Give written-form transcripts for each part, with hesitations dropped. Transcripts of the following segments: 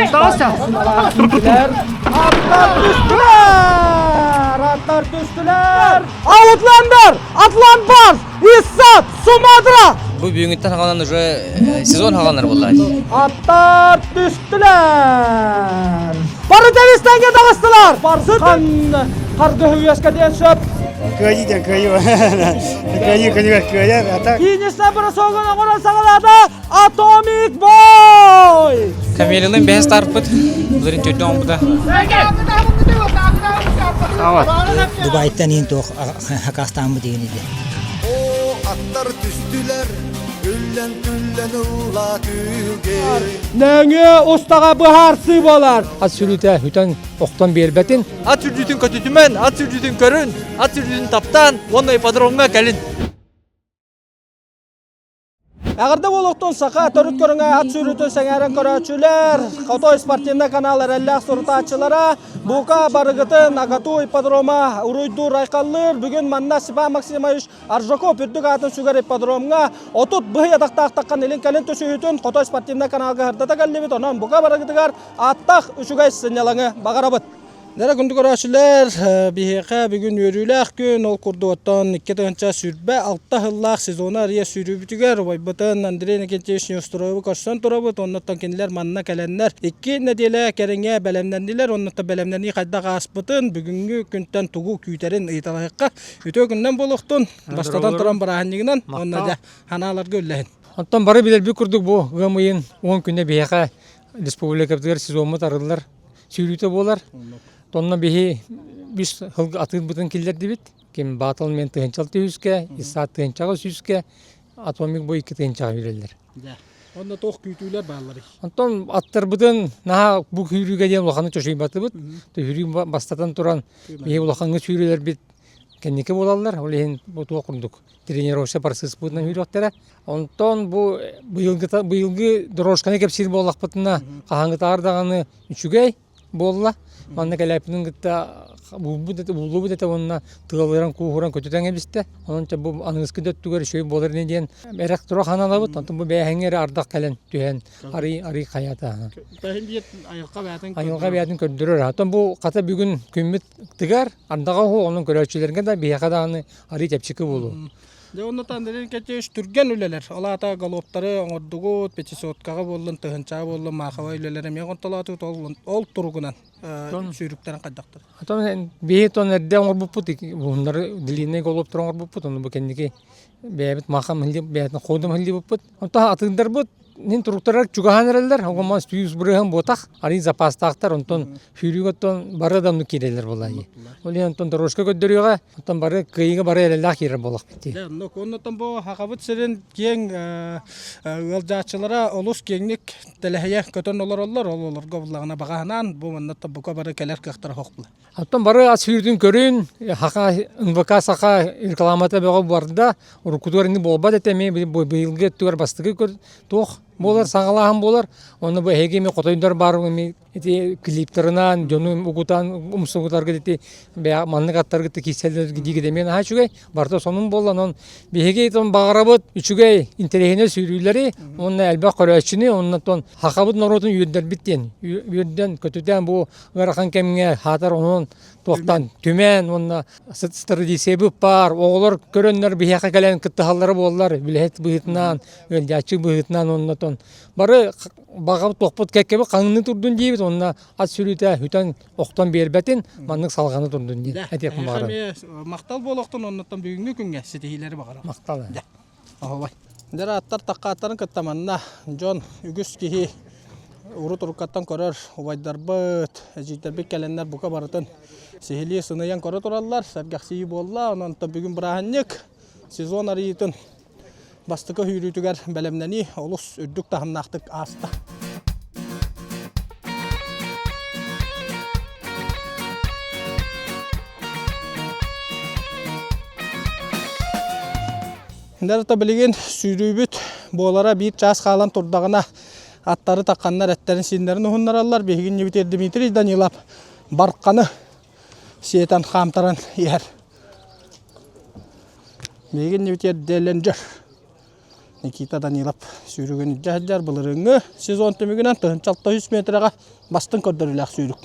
Аттар Аттар түстүлэр! Аттар түстүлэр! Outlander! Атлант Барс! Иссат! Суматра! Бу бүгүҥҥүттэн хаҕалан уже сезон хаҕаланар буолла. Аттар түстүлэр! Бары тэбис-тэҥҥэ таҕыстылар! Барсхан харгыһы үөскэтиэн сөп. Кыайыы диэн кыайыы. Кыайыы күнүгэр кыайар. А так Финишнай бросогун оҥорон саҕалаата Atomic Boy! Камелины бэһис тарпыт. Былырын төрдө оҥбута. Дубайтан иин туох хакастааммыт диэн иде. О, аттар түстүлэр, үллэн түллэн ылла күлгэ. Нөҥүө устаҕа быһаарсыы буолар. Ат сүрүтэ үтэн охтон биэрбэтин. Ат сүрдүүтүн көтүтүмэн, ат сүрдүүтүн көрүн, ат сүрдүүтүн таптаан уонна ипподромҥа кэлин. Эҕэрдэ буолуохтун саха төрүт көрүҥэ ат сүүрүүтүн сэҥээрэн көрөөччүлэр, Хотой спортивнай канал эрэллээх сурутааччылара, бука барыгытын Агату ипподрома уруйдуур айхаллыыр. Бүгүн манна Степан Максимович Аржаков үрдүк аатын сүгэр ипподромҥа 30 быһый атахтаах таххан илин-кэлин түсүһүүтүн Хотой спортивнай каналга сырдата кэллибит. Онон бука барыгытыгар ааттаах үчүгэй сынньалаҥы баҕарабыт. Нэрэ күндү көрөөччүлэр, биһиэхэ бүгүн үөрүүлээх күн, ол курдук оттон 2026 сыллаах сезону арыйа сүүрүүбүтүгэр убайбытын Андрей Иннокентьевич Неустроевы көрсөн турабыт, оннуттан кинилэр манна кэлэннэр икки нэдиэлэ кэриҥэ бэлэмнэннилэр, оннуттан бэлэмнэнии хайдах ааспытын, бүгүҥҥү күнтэн тугу күүтэрин ыйыталаһыахха. Үтүө күнүнэн буолуохтун, бастатан туран бырааһынньыгынан уонна дьэ ханааларга үллэһин. Оттон бары билэрбит курдук бу ыам ыйын 10 күнэ биһиэхэ республикабытыгар сезоммут арыллар сүүрүүтэ буолар. Онно биһи үс сылга атыырбытын киллэрдибит. Ким Баатыл мен тыһынчал түһүскэ, Исаат тыһынчаҕа сүүскэ, Атомик бу икки тыһынчаҕа үүрэллэр. Онно туох күүтүүлэр баалларый? Онтон аттарбытын наһаа бу күүрүүгэ диэн улаханы чочуйбатыбыт. Түһүрүү бастатан туран биһи улахаҥҥа сүүрүүлэрбит кэнники буолаллар. Ол иһин бу туох курдук тренировочный процесс-бытынан үүрүөхтэрэ. Онтон бу быйылгы быйылгы дорожканы кэпсиир буоллахпытына хаһааҥҥытааҕар даҕаны үчүгэй буолла. Манна кэлээппитин кытта булбут этэ, буллубут этэ уонна тыалыран кууһуран көтүтэн эбистэ. Онон чэ бу аныгыскы да өттүгэр үчүгэй буолар ини диэн эрэх тура ханалабыт. Онтон бу бээһэҥҥэ эрэ ардах кэлэн түһэн арый арый хайата. Айылҕа бэйэтин көрдөрөр. Оттон бу хата бүгүн күммүт тыгар, ардаҕа уһу, онон көрөөччүлэргэ да биһиэхэ даҕаны арый чэпчэки буолуо. Дьэ онно Андрей Никитич түргэн үлэлэр. Ол аата голубтары оҥордугут, пятисоткаҕа буоллун, тыһынчаҕа буоллун, маахабай үлэлэр эмиэ оҥортолоотугут ол, ол туругунан сүүрүктэрин хайдахтар? Отон биһи тон эрдэ оҥорбуппут, буһуннары длинный голубтары оҥорбуппут, ону бу кэнники бэйэбит маахам бэйэтин ходом хыллыбыппыт. Онтон атыырдарбыт Нин туруктарар чугаһаан эрэллэр, оҕомон сүүс бырыһан буотах, арый запастаахтар, онтон сүүрүүгэ оттон бары да оннук киирэллэр буолла дии. Ол иһин онтон дорожка көрдөрүөҕэ, онтон бары кыайыыга бары эрэллээх киирэр буоллахпыт дии. Дьэ, оннук. Оннуттан бу Сахабыт сирин киэҥ ыалдьааччылара олус киэҥник тэлэһийэ көтөн олороллор. Ол олорго буллаҕына баҕаһынаан бу манна бука бары кэлэр кыахтара суох буолар. Оттон бары ас сүүрдүн көрүн, Хаха, НВК Саха рекламата бөҕө барда, уруккутугар ини буолбат этэ эмиэ быйылгы өттүгэр бастакы көр туох буолар, саҕалааһын буолар. Онно бу эһиги эми хотойдор баар эми ити клиптарынан дьону угутан умсугутаргыт ити бэйэ маннык аттаргыт киирсэллэр диигит эмиэ наһаа үчүгэй. Барыта сонун буолла, онон биһиги баҕарабыт үчүгэй интэриэһинэй сүүрүүлэри уонна элбэх көрөөччүнү, оннотон сахабыт норуотун үөрдэрбит диэн үөрдэн көтүтэн бу ыарахан кэмҥэ хаатар онон туохтан түмэн уонна традициябыт баар оҕолор көрөннөр биһиэхэ кэлэн кыттыһаллара буоллар үлэһит быһыытынан ыалдьааччы быһыытынан оннотон бары баҕабыт туохпут кэккэбит хаҥныы турдун диибит уонна ат сүрүтэ үтэн охтон биэрбэтин маннык салҕаны турдун диэн этиэхпин баҕарабын махтал буолуохтун оннуттан бүгүҥҥү күҥҥэ ситиһиилэри баҕарабын махтал Оһобай. Дьэ аттар таккааттарын кытта манна дьон үгүс киһи урут уруккаттан көрөр убайдарбыт, эдьиийдэрбит кэлэннэр бука барытын сиһилии сыныйан көрө тураллар, сэргэхсийии буолла. Онон бүгүн бырааһынньык сезон арыйыытын бастакы сүүрүүтүгэр бэлэмнэнии олус үрдүк таһымнаахтык ааста. Дата билигин сүүрүүбүт буолара биир чаас хаалан турдаҕына аттары тахханнар эттэрин-сииннэрин уһуннараллар. Биһиги иннибитигэр Дмитрий Данилов барканы сиэтэн хаамтаран иһэр. Биһиги иннибитигэр Делленджер. Никита Данилов сүүрүгүн илдьэ сылдьар былырыыҥҥы сезон түмүгүнэн 1600 метрэҕэ бастыҥ көрдөрүүлээх сүүрүк.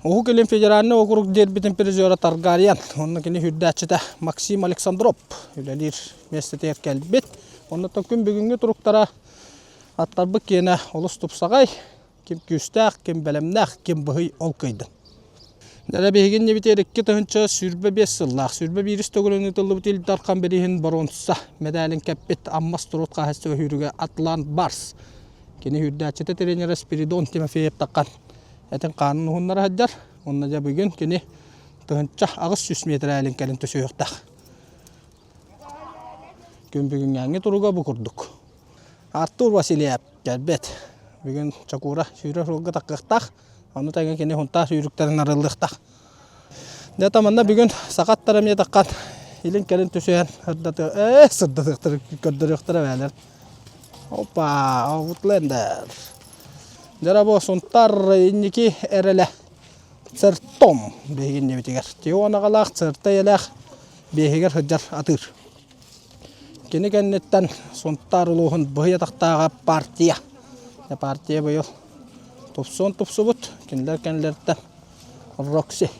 Уһук Илин федеральнай округ дербитин призера Таргариен, онно кини сүүрдээччитэ Максим Александров үлэлиир миэстэтигэр кэлбит. Оннуттан күн бүгүҥҥү туруктара аттарбыт киэнэ олус тупсаҕай, Ким күүстээх, ким бэлэмнээх, ким быһый ол кыайдын. Дьэ биһиги иннибитигэр 2025 сыллаах 21 төгүлүн ыытыллыбыт Ил Дархан бирииһин боруонса мэдээлин кэппит Амма Струт хаһаайыстыба сүүрүгэ Атлант Барс. Кини сүүрдээччитэ тренерэ Спиридон Тимофеев таххан этин хаанын уһуннара сылдьар. Онно дьэ бүгүн кини 1800 миэтэрээлин кэлин түсүһүөхтээх. Күн бүгүҥҥээҥҥи туруга бу курдук. Артур Васильев кэлбэт. Бүгүн Чокуура сүүрэр суолга таххыахтаах. Ону тэҥэ кини Һунтаар сүүрүктэрин арыллыахтаах. Дьэ манна бүгүн саха аттара эмиэ таххан илин-кэлин түсүһэн сырдатыа ээ сырдатыахтара көрдөрүөхтэрэ бээлэр. Опа, Аутлендер. Дьэ бу Сунтаар инники эрэлэ Цертом биһиги иннибитигэр. Тион аҕалаах Церта ийэлээх биэһигэр сылдьар атыыр. Кини кэнниттэн Сунтаар улууһун быһый атахтааҕа партия. Партия быйыл тупсуон тупсубут. Кинилэр кэннилэриттэн Рокси.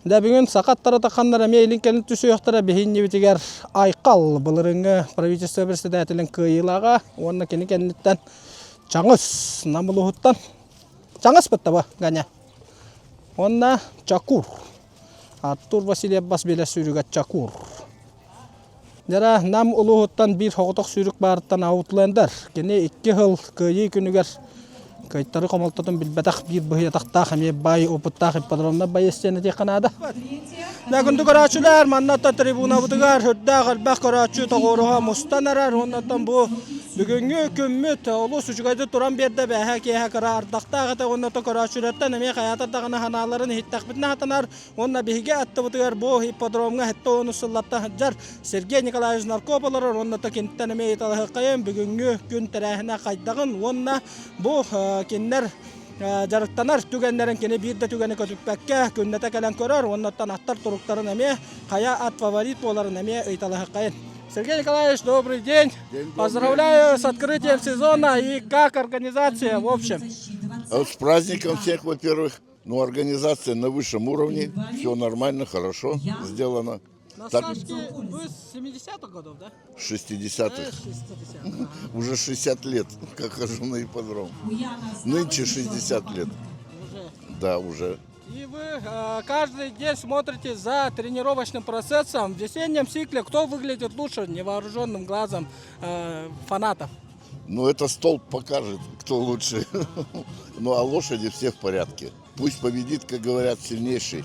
Дэ бүгүн саха аттара тахханнар эмиэ илин-кэлин түсүөхтэрэ биһиннибитигэр Айхал былырыҥҥы правительство председателин кыайыылааҕа уонна кини кэнниттэн Чаҥыс Нам улууһуттан Чаҥыс бытта Ганя. Уонна Чакур Артур Васильев бас билэр сүүрүгэ Чакур. Дьара Нам улууһуттан биир соҕотох сүүрүк баарыттан Аутлендер. Кини икки сыл Кыайыы күнүгэр кыайтары хомолтотун билбэтэх биир быһыйатахтаах эмиэ баай опыттаах ипподромна байыс диэн этиэххэ наада. Күндү көрөөччүлэр, манна трибунабытыгар үрдээх элбэх көрөөччү тоҕуоруһа мустан эрэр. Уоннаттан бу бүгүҥҥү күммүт олус үчүгэйдик туран биэрдэ. Бээһэ киэһэ кыра ардахтаах этэ. Уонна көрөөччүлэртэн эмиэ хайаатар даҕаны санааларын иһиттэхпитинэ сатанар. Уонна биһиги аттыбытыгар бу ипподромҥа 70 сыллартан сылдьар Сергей Николаевич Нарков олорор. Уонна киниттэн эмиэ ыйыталаһыаххайын бүгүҥҥү күн тэрээһинэ хайдаҕын уонна бу кинилэр дьарыктанар түгэннэрин кини биир да түгэни көтүппэккэ күннэтэ кэлэн көрөр уонна аттар туруктарын эмиэ хайа ат фаворит буоларын эмиэ ыйыталаһыаххайын. Сергей Николаевич, добрый день. день Поздравляю с открытием сезона и как организация в общем. С праздником всех, во-первых. Ну, организация на высшем уровне, все нормально, хорошо сделано. На так, вы с 70-х годов, да? 60-х. Уже 60 лет, как хожу на ипподром. Нынче 60 лет. Уже? Да, уже. И вы э, каждый день смотрите за тренировочным процессом. В весеннем цикле кто выглядит лучше невооруженным глазом э, фанатов? Ну, это столб покажет, кто лучше. Ну, а лошади все в порядке. Пусть победит, как говорят, сильнейший.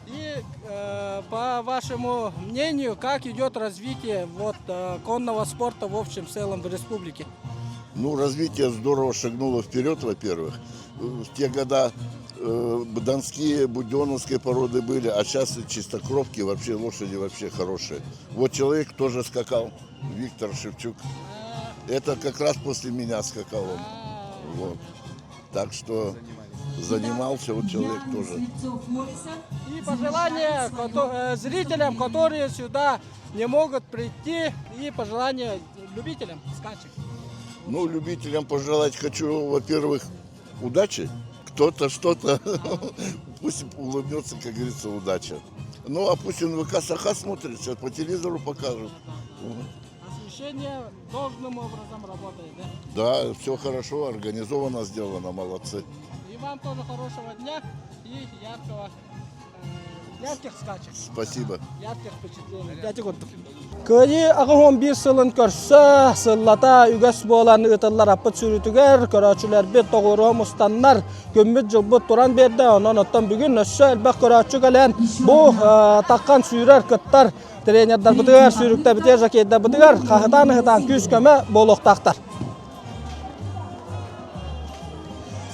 И э, по вашему мнению, как идет развитие вот, э, конного спорта в общем целом в республике? Ну, развитие здорово шагнуло вперед, во-первых. В те года э, донские, буденовские породы были, а сейчас чистокровки, вообще лошади вообще хорошие. Вот человек тоже скакал, Виктор Шевчук. Это как раз после меня скакал он. Вот. Так что занимался вот человек тоже. И пожелания э, зрителям, которые сюда не могут прийти, и пожелания любителям скачек. Ну, любителям пожелать хочу, во-первых, удачи. Кто-то что-то, пусть улыбнется, как говорится, удача. Ну, а пусть НВК Саха смотрит, сейчас по телевизору покажут. Освещение должным образом работает, да? Да, все хорошо, организовано, сделано, молодцы. И вам тоже хорошего дня и яркого, э, ярких скачек. Спасибо. Ярких впечатлений. Дядя курдук. Кыайыы 81 сылын көрсө, сыллата үгэс буолан ыытыллар аппыт сүүрүүтүгэр көрөөччүлэрбит тоҕуоруһа мустаннар, күммүт-дьылбыт туран биэрдэ. Онон оттон бүгүн өссө элбэх көрөөччү кэлэн бу таххан сүүрэр, кыттар тренердарбытыгар, сүүрүктэрбитигэр, жокейдарбытыгар хаһытаан-ыһытаан күүс-көмө буолуохтаахтар.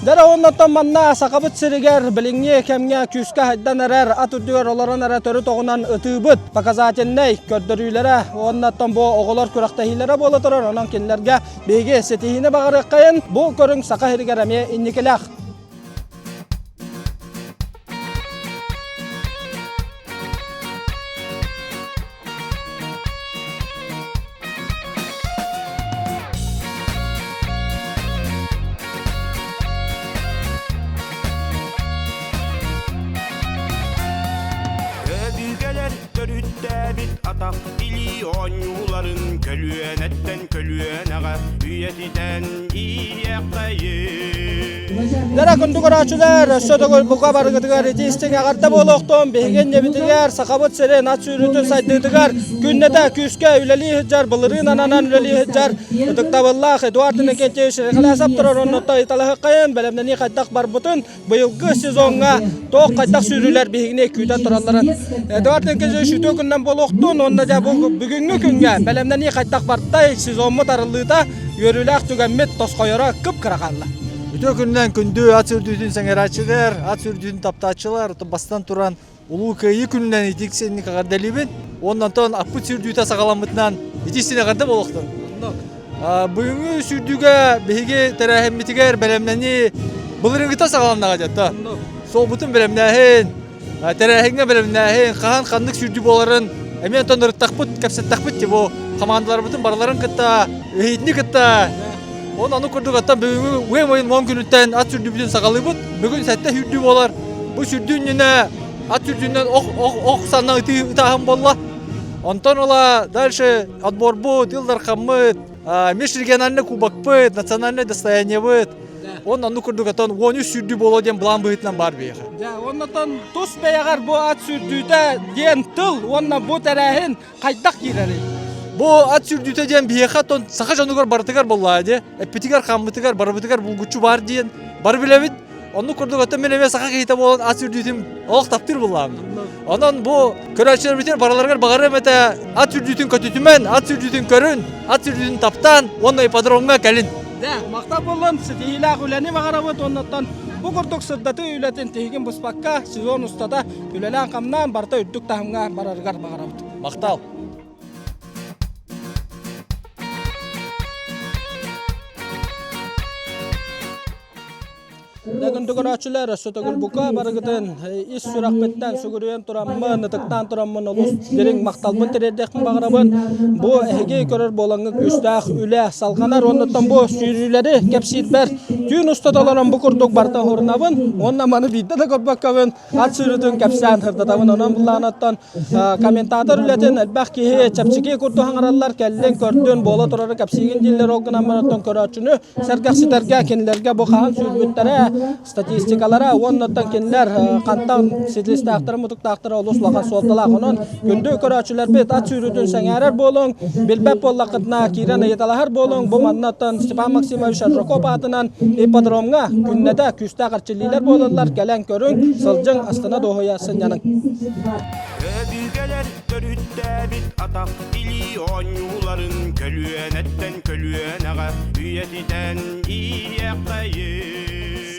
Дьэ оннуттан манна Сахабыт сиригэр билиҥҥи кэмҥэ күүскэ хайдан эрэр ат үрдүгэр олорон эрэ төрүт оҕунан ытыыбыт показательнай көрдөрүүлэрэ уоннаттан бу оҕолор күрэхтэһиилэрэ буола турар. Онон кинилэргэ биһиги ситиһиини баҕарыаххайын. Бу көрүҥ Саха сиригэр эмиэ инникилээх. атах илии оонньууларын көлүөнэттэн көлүөнэҕэ үйэтитэн иһиэххэйин. Дара күндү көрөөччүлэр, өссө төгүл бука барыгытыгар ити истиҥ эҕэрдэ буолуохтун. Биһиги иннибитигэр Сахабыт сирин ат сүүрүүтүн сайдыытыгар күннэтэ күүскэ үлэлии сылдьар, былырыын ананан үлэлии сылдьар ытыктабыллаах Эдуард Иннокентьевич Рехлясов турар оннуттан ыйыталаһыаххайын, бэлэмнэнии хайдах барбытын, быйылгы сезоҥҥа туох хайдах сүүрүүлэр биһигини күүтэн туралларын. Эдуард Иннокентьевич үтүө күнүнэн буолуохтун уонна дьэ бу бүгүҥҥү күҥҥэ бэлэмнэнии хайдах бартай, сезоммут арыллыыта үөрүүлээх түгэммит тосхойоро кып-кыра хаалла. Үтүө күнүнэн күндү ат сүүрдүүтүн сэҥээрээччилэр, ат сүүрдүүтүн таптааччылар, бастатан туран Улуу Кыайыы күнүнэн итик синник эҕэрдэлиибин. Уонна онтон аппыт сүүрдүүтэ саҕаламмытынан ити син эҕэрдэ буолуохтун. Бүгүҥҥү сүүрдүүгэ биһиги тэрээһиммитигэр бэлэмнэнии былырыыҥҥыта саҕаланнаҕа дьэ Суолбутун бэлэмнээһин, тэрээһиҥҥэ бэлэмнээһин, хаһан ханнык сүүрдүү буоларын эмиэ онтон ырыттахпыт, кэпсэттэхпит бу хамаандаларбытын барыларын кытта, эһиитини кытта Онон ону курдук оттон бүгүҥҥү ыам ыйын 10 күнүттэн ат сүүрдүүбүтүн саҕалыыбыт. Бүгүн сэттэ сүүрдүү буолар. Бу сүүрдүү иннинэ ат сүүрдүүнэн ох ох ох санна ытыы ытааһын буолла. Онтон ыла дальше отборбут, Ил Дархаммыт, межрегиональный кубокпыт, национальное достояниебыт. Он онну курдук отон 13 сүүрдүү буолуо диэн былаан быһыытынан баар биһиэхэ. Дьэ, оннотон тус бэйэҕэр бу ат сүүрдүүтэ диэн тыл уонна бу тэрээһин хайдах киирэрий? Бу ат сүүрдүүтэ диэн биһиэхэ оттон саха дьонугар барытыгар буоллаҕа дии. Эппитигэр-хааммытыгар барыбытыгар булгуччу баар диэн бары билэбит. Оннук курдук оттон мин эмиэ саха киһитэ буолан ат сүүрдүүтүн олох таптыыр буоллаҕым. Онон бу көрөөччүлэрбитигэр барыларыгар баҕарыам этэ ат сүүрдүүтүн көтүтүмэн, ат сүүрдүүтүн көрүн, ат сүүрдүүтүн таптаан уонна ипподромҥа кэлин. Дьэ, махтал буоллун, ситиһиилээх үлэни баҕарабыт уоннаттан бу курдук сырдатыы үлэтин тиһигин быспакка сезон устата үлэлээн-хамнаан барыта үрдүк таһымҥа барарыгар баҕарабыт. Махтал! Күндү көрөөччүлэр, өссө төгүл бука барыгытын ис сүрэхпиттэн сүгүрүйэн тураммын, ытыктаан тураммын олус дириҥ махталбын тириэрдиэхпин баҕарабын. Бу эһиги көрөр буолаҥҥыт күүстээх үлэ салҕанар. Оннуттан бу сүүрүүлэри кэпсиирбэр түүн устата олорон бу курдук барыта уһурунабын. Уонна маны биирдэ да көрбөккөбүн ат сүүрүүтүн кэпсээн сырдатабын. Онон былаанаттан комментатор үлэтин элбэх киһи чэпчэки курдук хаҥараллар, кэллин, көрдүн, буола турары кэпсиигин дииллэр, ол гынан баран көрөөччүнү сэргэхситэргэ кинилэргэ бу хаһан сүүрбүттэрэ, статистикалара уоннаттан кинилэр хантан силистээхтэрэ, мутуктаахтара олус улахан суолталаах. Онон күндү көрөөччүлэрбит ат сүүрүүтүн сэҥээрэр буолуҥ, билбэт буоллаххытына киирэн ыйыталаһар буолуҥ. Бу маннаттан Степан Максимович Аржаков аатынан ипподромҥа күннэтэ күүстээх эрчиллиилэр буолаллар. Кэлэн көрүҥ, сылдьыҥ, астына дуоһуйа сынньаныҥ. Өбүгэлэр төрүттээбит атах илии оонньууларын көлүөнэттэн көлүөнэҕэ үйэтитэн иһиэххэйин.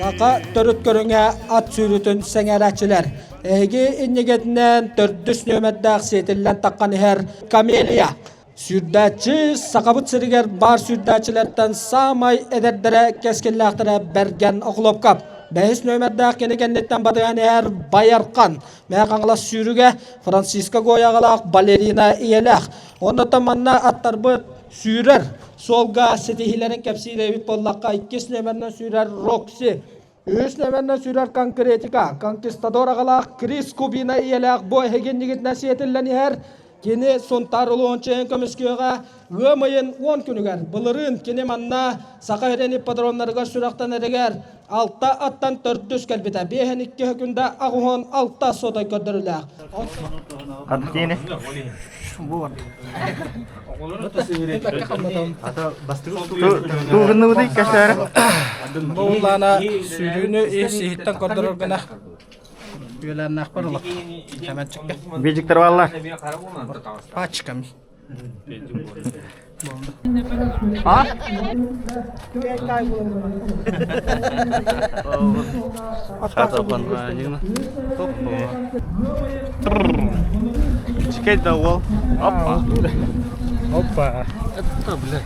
Саха төрүт көрүҥэ ат сүүрүүтүн сэҥээрээччилэр. Эһиги иннигитинэн төрдүс нүөмэрдээх сиэтиллэн таххан иһэр Камелия. Сүүрдээччи Сахабыт сиригэр баар сүүрдээччилэртэн саамай эдэрдэрэ, кэскиллээхтэрэ Бэргэн Охлопков. Бэһис нүөмэрдээх кини кэнниттэн батыһан иһэр Байархан. Мэҥэ Хаҥалас сүүрүгэ Франциско Гояҕалаах балерина ийэлээх. Оннуттан манна аттарбыт сүүрэр суолга ситиһиилэрин кэпсиир эбит буоллахха, иккис нүөмэринэн сүүрэр Рокси. Үһүс нүөмэринэн сүүрэр Конкретика, Конкистадор аҕалаах Крис Кубина ийэлээх бу эһигинньигитинэн сиэтиллэн иһэр. Кини Сунтаар улууһун чиэһин көмүскүөҕэ ыам ыйын 10 күнүгэр. Былырыын кини манна Саха сирин ипподромнарыгар сүрэхтэнэригэр алта аттан төрдүс кэлбитэ. Биэһин икки күндэ 86 сотой көрдөрүүлээх. Бу улаана сүүрүүнү ис иһиттэн көрдөрөр гына үөлээннээхпэр олох кэмэнчиккэ. Бежиктер баллар. Пачками. А? Чекай да уол. Опа. Опа. Это, бля.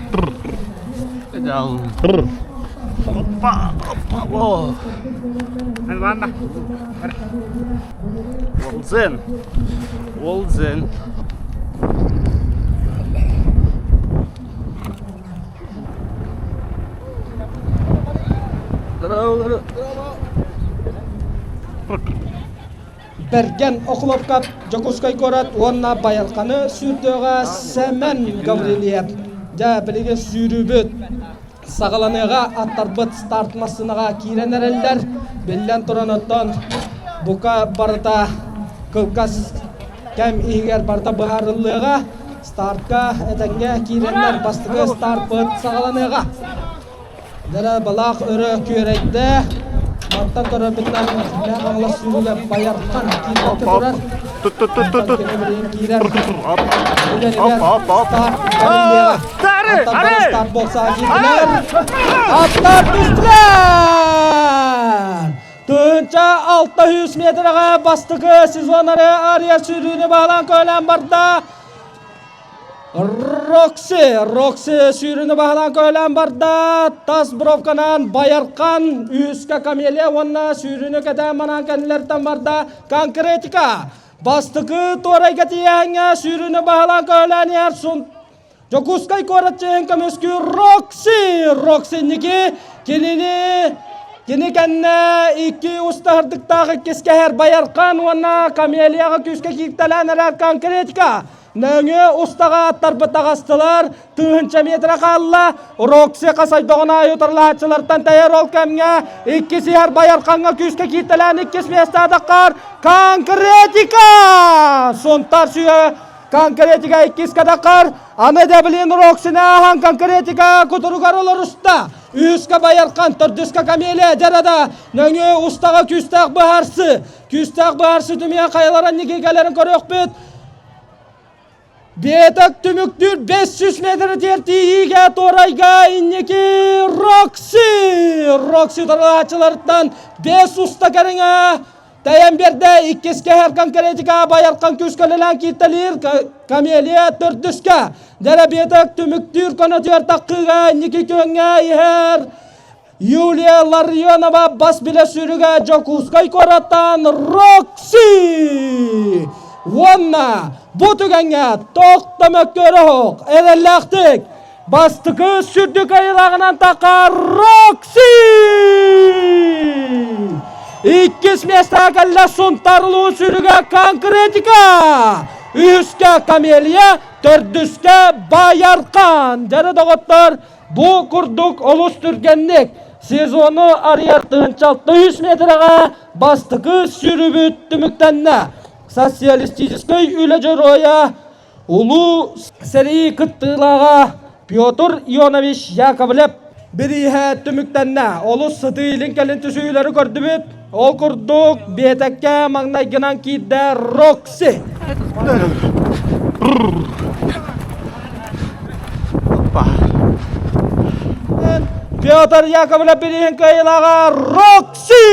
Опа, опа, о. Нормально. Олдзен. Олдзен. Здорово, здорово. Бэргэн Охлопков Дьокуускай куорат уонна Байарханы сүүрдүөҕэ Сэмэн Гаврильев. Дьэ, билигин сүүрүүбүт саҕаланыаҕа аттарбыт старт массыынаҕа киирэн эрэллэр. Биллэн туран оттон бука барыта кылгас кэм иһигэр барыта быһаарыллыаҕа. Стартка этэҥҥэ киирэннэр бастакы стартпыт саҕаланыаҕа. Дара балаах өрө күөрэйдэ. Мантан көрөрбүтүнэн Мэҥэ Хаҥалас сүүрүгэ Байархан киирбэккэ турар. Тут-тут-тут-тут. Киирэр. Оп, оп, оп. Аттар старт болса киирдилэр. Аттар түстүлэр! 1600 метрға бастакы сезонары ария сүүрүүнү баалаан көөлөөн барда. Рокси, Рокси сүүрүнү баһылаан көһөлөөн барда. Тас бровканан Байархан, Үскэ Камелия уонна сүүрүнү кэтээн манаан кэннилэриттэн барда. Конкретика. Бастакы туорайга тиийээҥҥэ сүүрүнү баһылаан көһөлөөн иһэр сун Дьокуускай куорат чиэһин көмүскүүр Рокси! Рокси инники кинини кини кэннэ икки устаһырдыктаах иккискэһэр Байархан уонна Камелияҕа күүскэ кииртэлээн эрэр конкретика. Нөҥүө устаҕа аттарбыт таҕыстылар, тыһыынча метрэ хаалла. Рокси хасайдоҕун аайы утарылаһааччылартан тэйэр ол кэмҥэ иккис иһэр Байархаҥҥа күүскэ кииртэлээн иккис миэстэ атаххар конкретика! Сунтар сүүһэ конкретика иккис катаххар аны Деблин Роксины ааһан конкретика кутуругар олоруста. Үһүскэ Байархан, төрдүскэ Камелия дьарада нөҥүө устаҕа күүстээх быһаарсы. Күүстээх быһаарсы түмүгэ хайалара никигэлэрин көрүөхпүт. Биэтэк түмүктүүр 500 метр тиэртиигэ туорайга инники Рокси! Рокси таралааччыларыттан 5 уста кэриҥэ тэйэн биэрдэ. Иккис кэһэр конкретика Байархан күүскэлэлээн кииртэлиир Камелия төрдүскэ. Дэрэ биэтэк түмүктүүр көнөтүгэр таххыыга инники күөҥҥэ иһэр Юлия Ларионова бас билэ сүүрүгэ Дьокуускай куораттан Рокси! Уонна бу түгэҥҥэ тох да мөккүөрэ суох, эрэллээхтик бастакы сүрдүк айылааҕынан тахха Рокси! Иккис миэстэҕэ кэллэ Сунтаар улуун сүүрүгэ Конкретика! Үһүскэ Камелия, төрдүскэ Байархан! Дьэрэ доҕоттор, Бу курдук олус түргэнник сезону арыйар 1600 метрэҕэ бастакы сүүрүүбүт түмүктэннэ. Социалистическай үлэ дьоруойа, Улуу сэрии кыттыылааҕа Петр Ионович Яковлев бирииһэ түмүктэннэ. Олус сытыы илин-кэлин түсүүлэри көрдүбүт. Ол курдук биэтэккэ маҥнайгынан киирдэ Рокси. Петр Яковлев бирииһин кыайыылааҕа Рокси!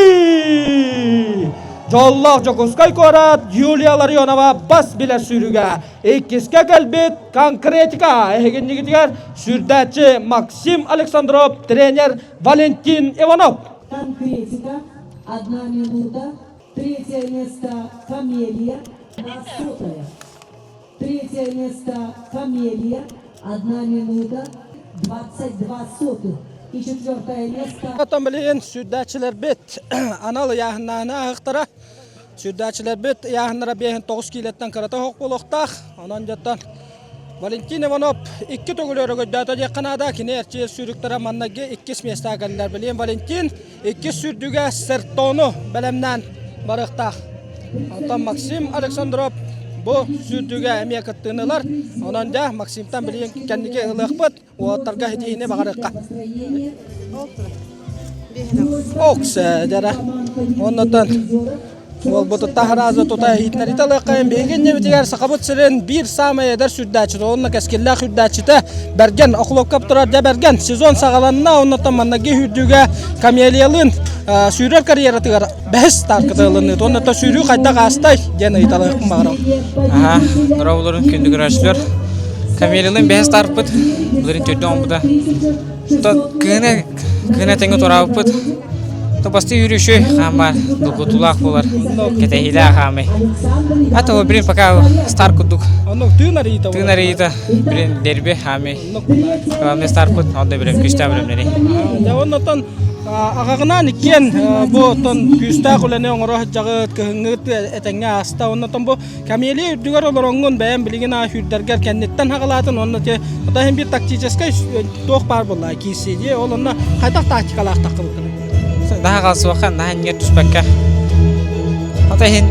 Дьоллоох Дьокуускай куорат Юлия Ларионова бас билэр сүүрүгэ иккискэ кэлбит конкретика эһигиннигитигэр сүүрдээччи Максим Александров, тренер Валентин Иванов. Конкретика, одна минута. Третье место Камелия, одна сотая. Третье место Камелия, одна минута, 22 сотых. И четвертое место... Оттон билигин сүүрдээччилэрбит анал ыйааһыннааны аһыктара. Сүүрдээччилэрбит ыйааһыннара 59 киилэттэн кырата оһох буолуохтаах. Онон дьоттон Валентин Иванов икки төгүл өрөгөйдөөтө диэххэ наада. Кини эрчийэр сүүрүктэрэ маннайгы иккис миэстэҕэ кэллилэр. Билигин Валентин иккис сүүрдүүгэ Сертону бэлэмнээн барыахтаах. Онтон Максим Александров бу сүүрдүүгэ эмиэ кыттыыны ылар. Онон дьэ Максимтан билигин кэнники ылыахпыт. Уолаттарга ситиһиини баҕарыахха. Оксе дьара. Оннотон уолбутуттан хараазы тута иитинэритэ ылыаххайын биһиги иннибитигэр Сахабыт сирин биир саамай эдэр сүүрдээччитэ уонна кэскиллээх сүүрдээччитэ Бэргэн Охлопков турар дьэ Бэргэн сезон саҕаланна оннотон маннаги сүүрдүүгэ Камелиялыын сүүрэр карьератыгар бэһис старката ылынныыт уонна сүүрүү хайдах аастай диэн ыйыталыахпын баҕарабын. Аха, дорооболорун күндү көрөөччүлэр. Камелиялыын бэһис старпыт, былырын төрдө оҥбута. Кыһына кыһына тэҥҥэ туораабыппыт. То басты үүрүшү хаамар долгутуулаах буолар. Кэтэһиилээх хаамай. А то блин пока стар курдук. Оннук тыын арыйыта. Тыын арыйыта блин дерби хаамай. Главный старпыт, онно билем күстээх билемнери. Дьэ оннотон. Аҕаҕынаан иккиэн бу оттон күүстээх үлэни оҥоро сылдьаҕыт, кыһыҥҥыт этэҥҥэ ааста. Оннотон бу Камелия үрдүгэр олороҥҥун бэйэм билигин аа сүүрдэргэр кэнниттэн хаҕалаатын уонна те ота иһин биир тактическай туох баар буолла киирсии дии ол онно хайдах тактикалаах таххыбыккын? Наһаа хаалсыбакка, наһаа иннигэр түспэккэ. Ота иһин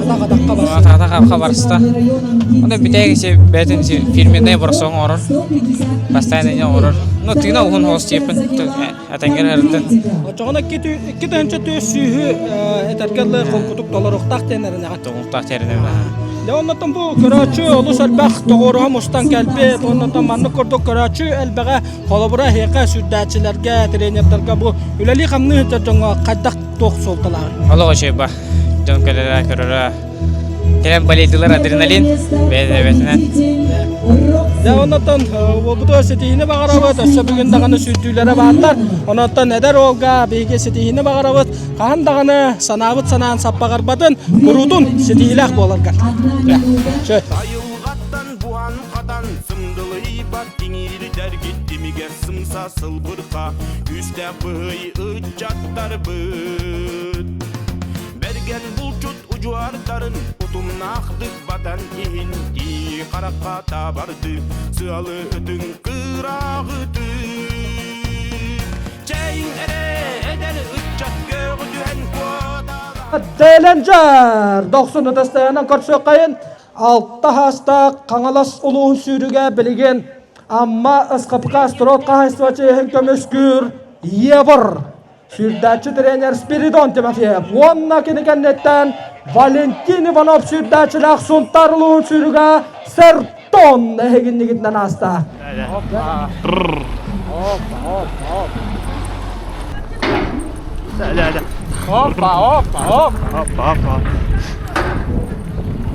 атах-атахха барыста. Онон бүтэһик си бэйэтин си фирменный бросок оҥорор. Постоянно не оҥорор. Ну тыына уһун хоос диэппин этэҥҥэ эрэрдин. Оччоҕуна 2400 этэргэ дылы холкутук толоруохтаах диэн эрэнэҕин. Толоруохтаах диэн эрэнэбин. Дьэ оннотон бу көрөөччү олус элбэх тоҕуоруһа мустан кэлбит. Оннотон маннык курдук көрөөччү элбэҕэ холобура эһиэхэ сүүрдээччилэргэ, тренердэргэ бу үлэлии-хамныы сылдьар дьоҥҥо хайдах туох суолталааҕый? Олох үчүгэй ба. Дьон кэлэрэ, көрөрө. Кэлэн болейдылар адреналин бэйэтинэн. Дьэ оннотон уолбутугар ситиһиини баҕарабыт, өссө бүгүн даҕаны сүүрдүүлэрэ бааллар. Ононтон эдэр уолга биһиги ситиһиини баҕарабыт. Хаһан даҕаны санаабыт санаан саппаҕырбатын, куруутун ситиһиилээх буоларгар. Айылҕаттан буһан-хатан сымдылыйбат иҥиирдэргит тимигэр сымса сылбырха күүстээх быһый ыччаттарбыт. Бэргэн булчут удьуордарын утумнаахтык батан иһин тии харахха табарды сыалы ытыҥ кырааҕытыы. Чэйиҥ эрэ эдэр ыччат көҕү түһэн куотала. Дэлэнжэр дохсун ытыстаянан көрсүөххэйин алта хаастаах Хаҥалас улууһун сүүрүгэ билигин Амма СХПК строт хаһайыстыба чиэһин көмүскүүр Евр Сүүрдээччи тренер Спиридон Тимофеев уонна кини кэнниттэн Валентин Иванов сүүрдээччилээх Сунтаар улууһун сүүрүгэ Сертон эһигиннигитинэн ааста. Опа, опа, опа. Опа, опа.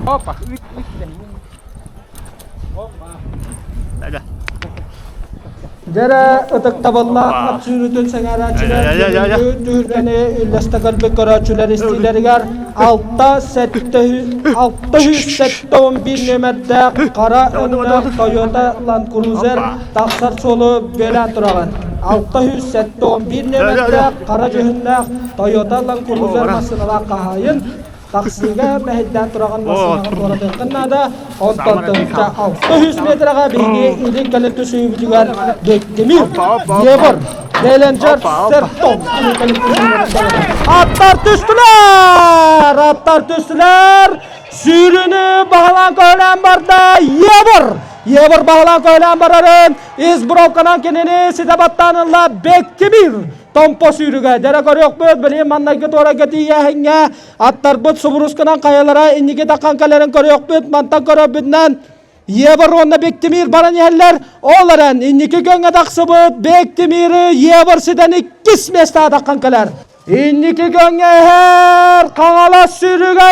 Опа. Дьэрэ ытыктабыллаах ат сүүрүүтүн сэҥээрээччилэр түһүлгэни үллэстэ кэлбит көрөөччүлэр истиилэригэр 6 671 нүөмэрдээх хара өҥнөөх Toyota Land Cruiser тахсар суолу бүөлээн тураҕын. 671 нүөмэрдээх хара дьүһүннээх Toyota Land Cruiser массыыналаах хаһаайын Таксига мэһэйдээн тураҕын массыынаҕа туоратыаххын наада. Онтон тыһыынча 600 метрэҕэ биһиги илин кэлин түсүүбүтүгэр Бектимир, Егор, Деленджер, Сертон илин кэлин Аттар түстүлэр! Аттар түстүлэр! Сүүрүүнү баһылаан көһөлөөн барда Егор! Егор баһылаан көһөлөөн барарын ис бровканан кинини ситэ баттаан ылла Бектимир! Томпо сүүрүгэ дьэрэ көрүөхпүт, билигин маннайгы туорайга тиийээһиҥҥэ аттарбыт субурусканан хайалара инники таххан кэлэрин көрүөхпүт, мантан көрөрбүтүнэн Евр уонна Бектимир баран иһэллэр. Ол эрэн инники көҥҥө тахсыбыт Бектимиры Евр ситэн иккис миэстэҕэ таххан кэлэр. Инники көҥҥө иһэр Хаҥалас сүүрүгэ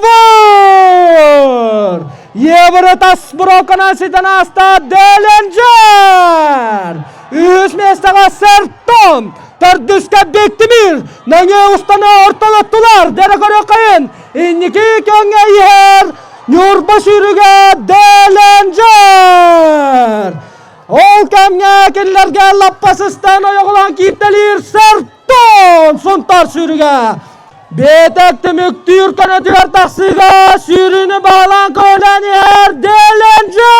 Евр! Евры тас броканан ситэн ааста Деленджер! Үһүс миэстэҕэ Сертон, төрдүскэ Бектимир, нөҥүө устаны ортолоттулар, дэрэ көрүөххэйин, инники көҥҥө иһэр Ньурба сүүрүгэ Деленджер! Ол кэмҥэ кинилэргэ лаппа сыстан ойоҕолоон кииртэлиир Сертон Сунтаар сүүрүгэ. Биэтэк түмүктүүр көнөтүгэр тахсыыга сүүрүүнү баһылаан көһүлээн иһэр Деленджер!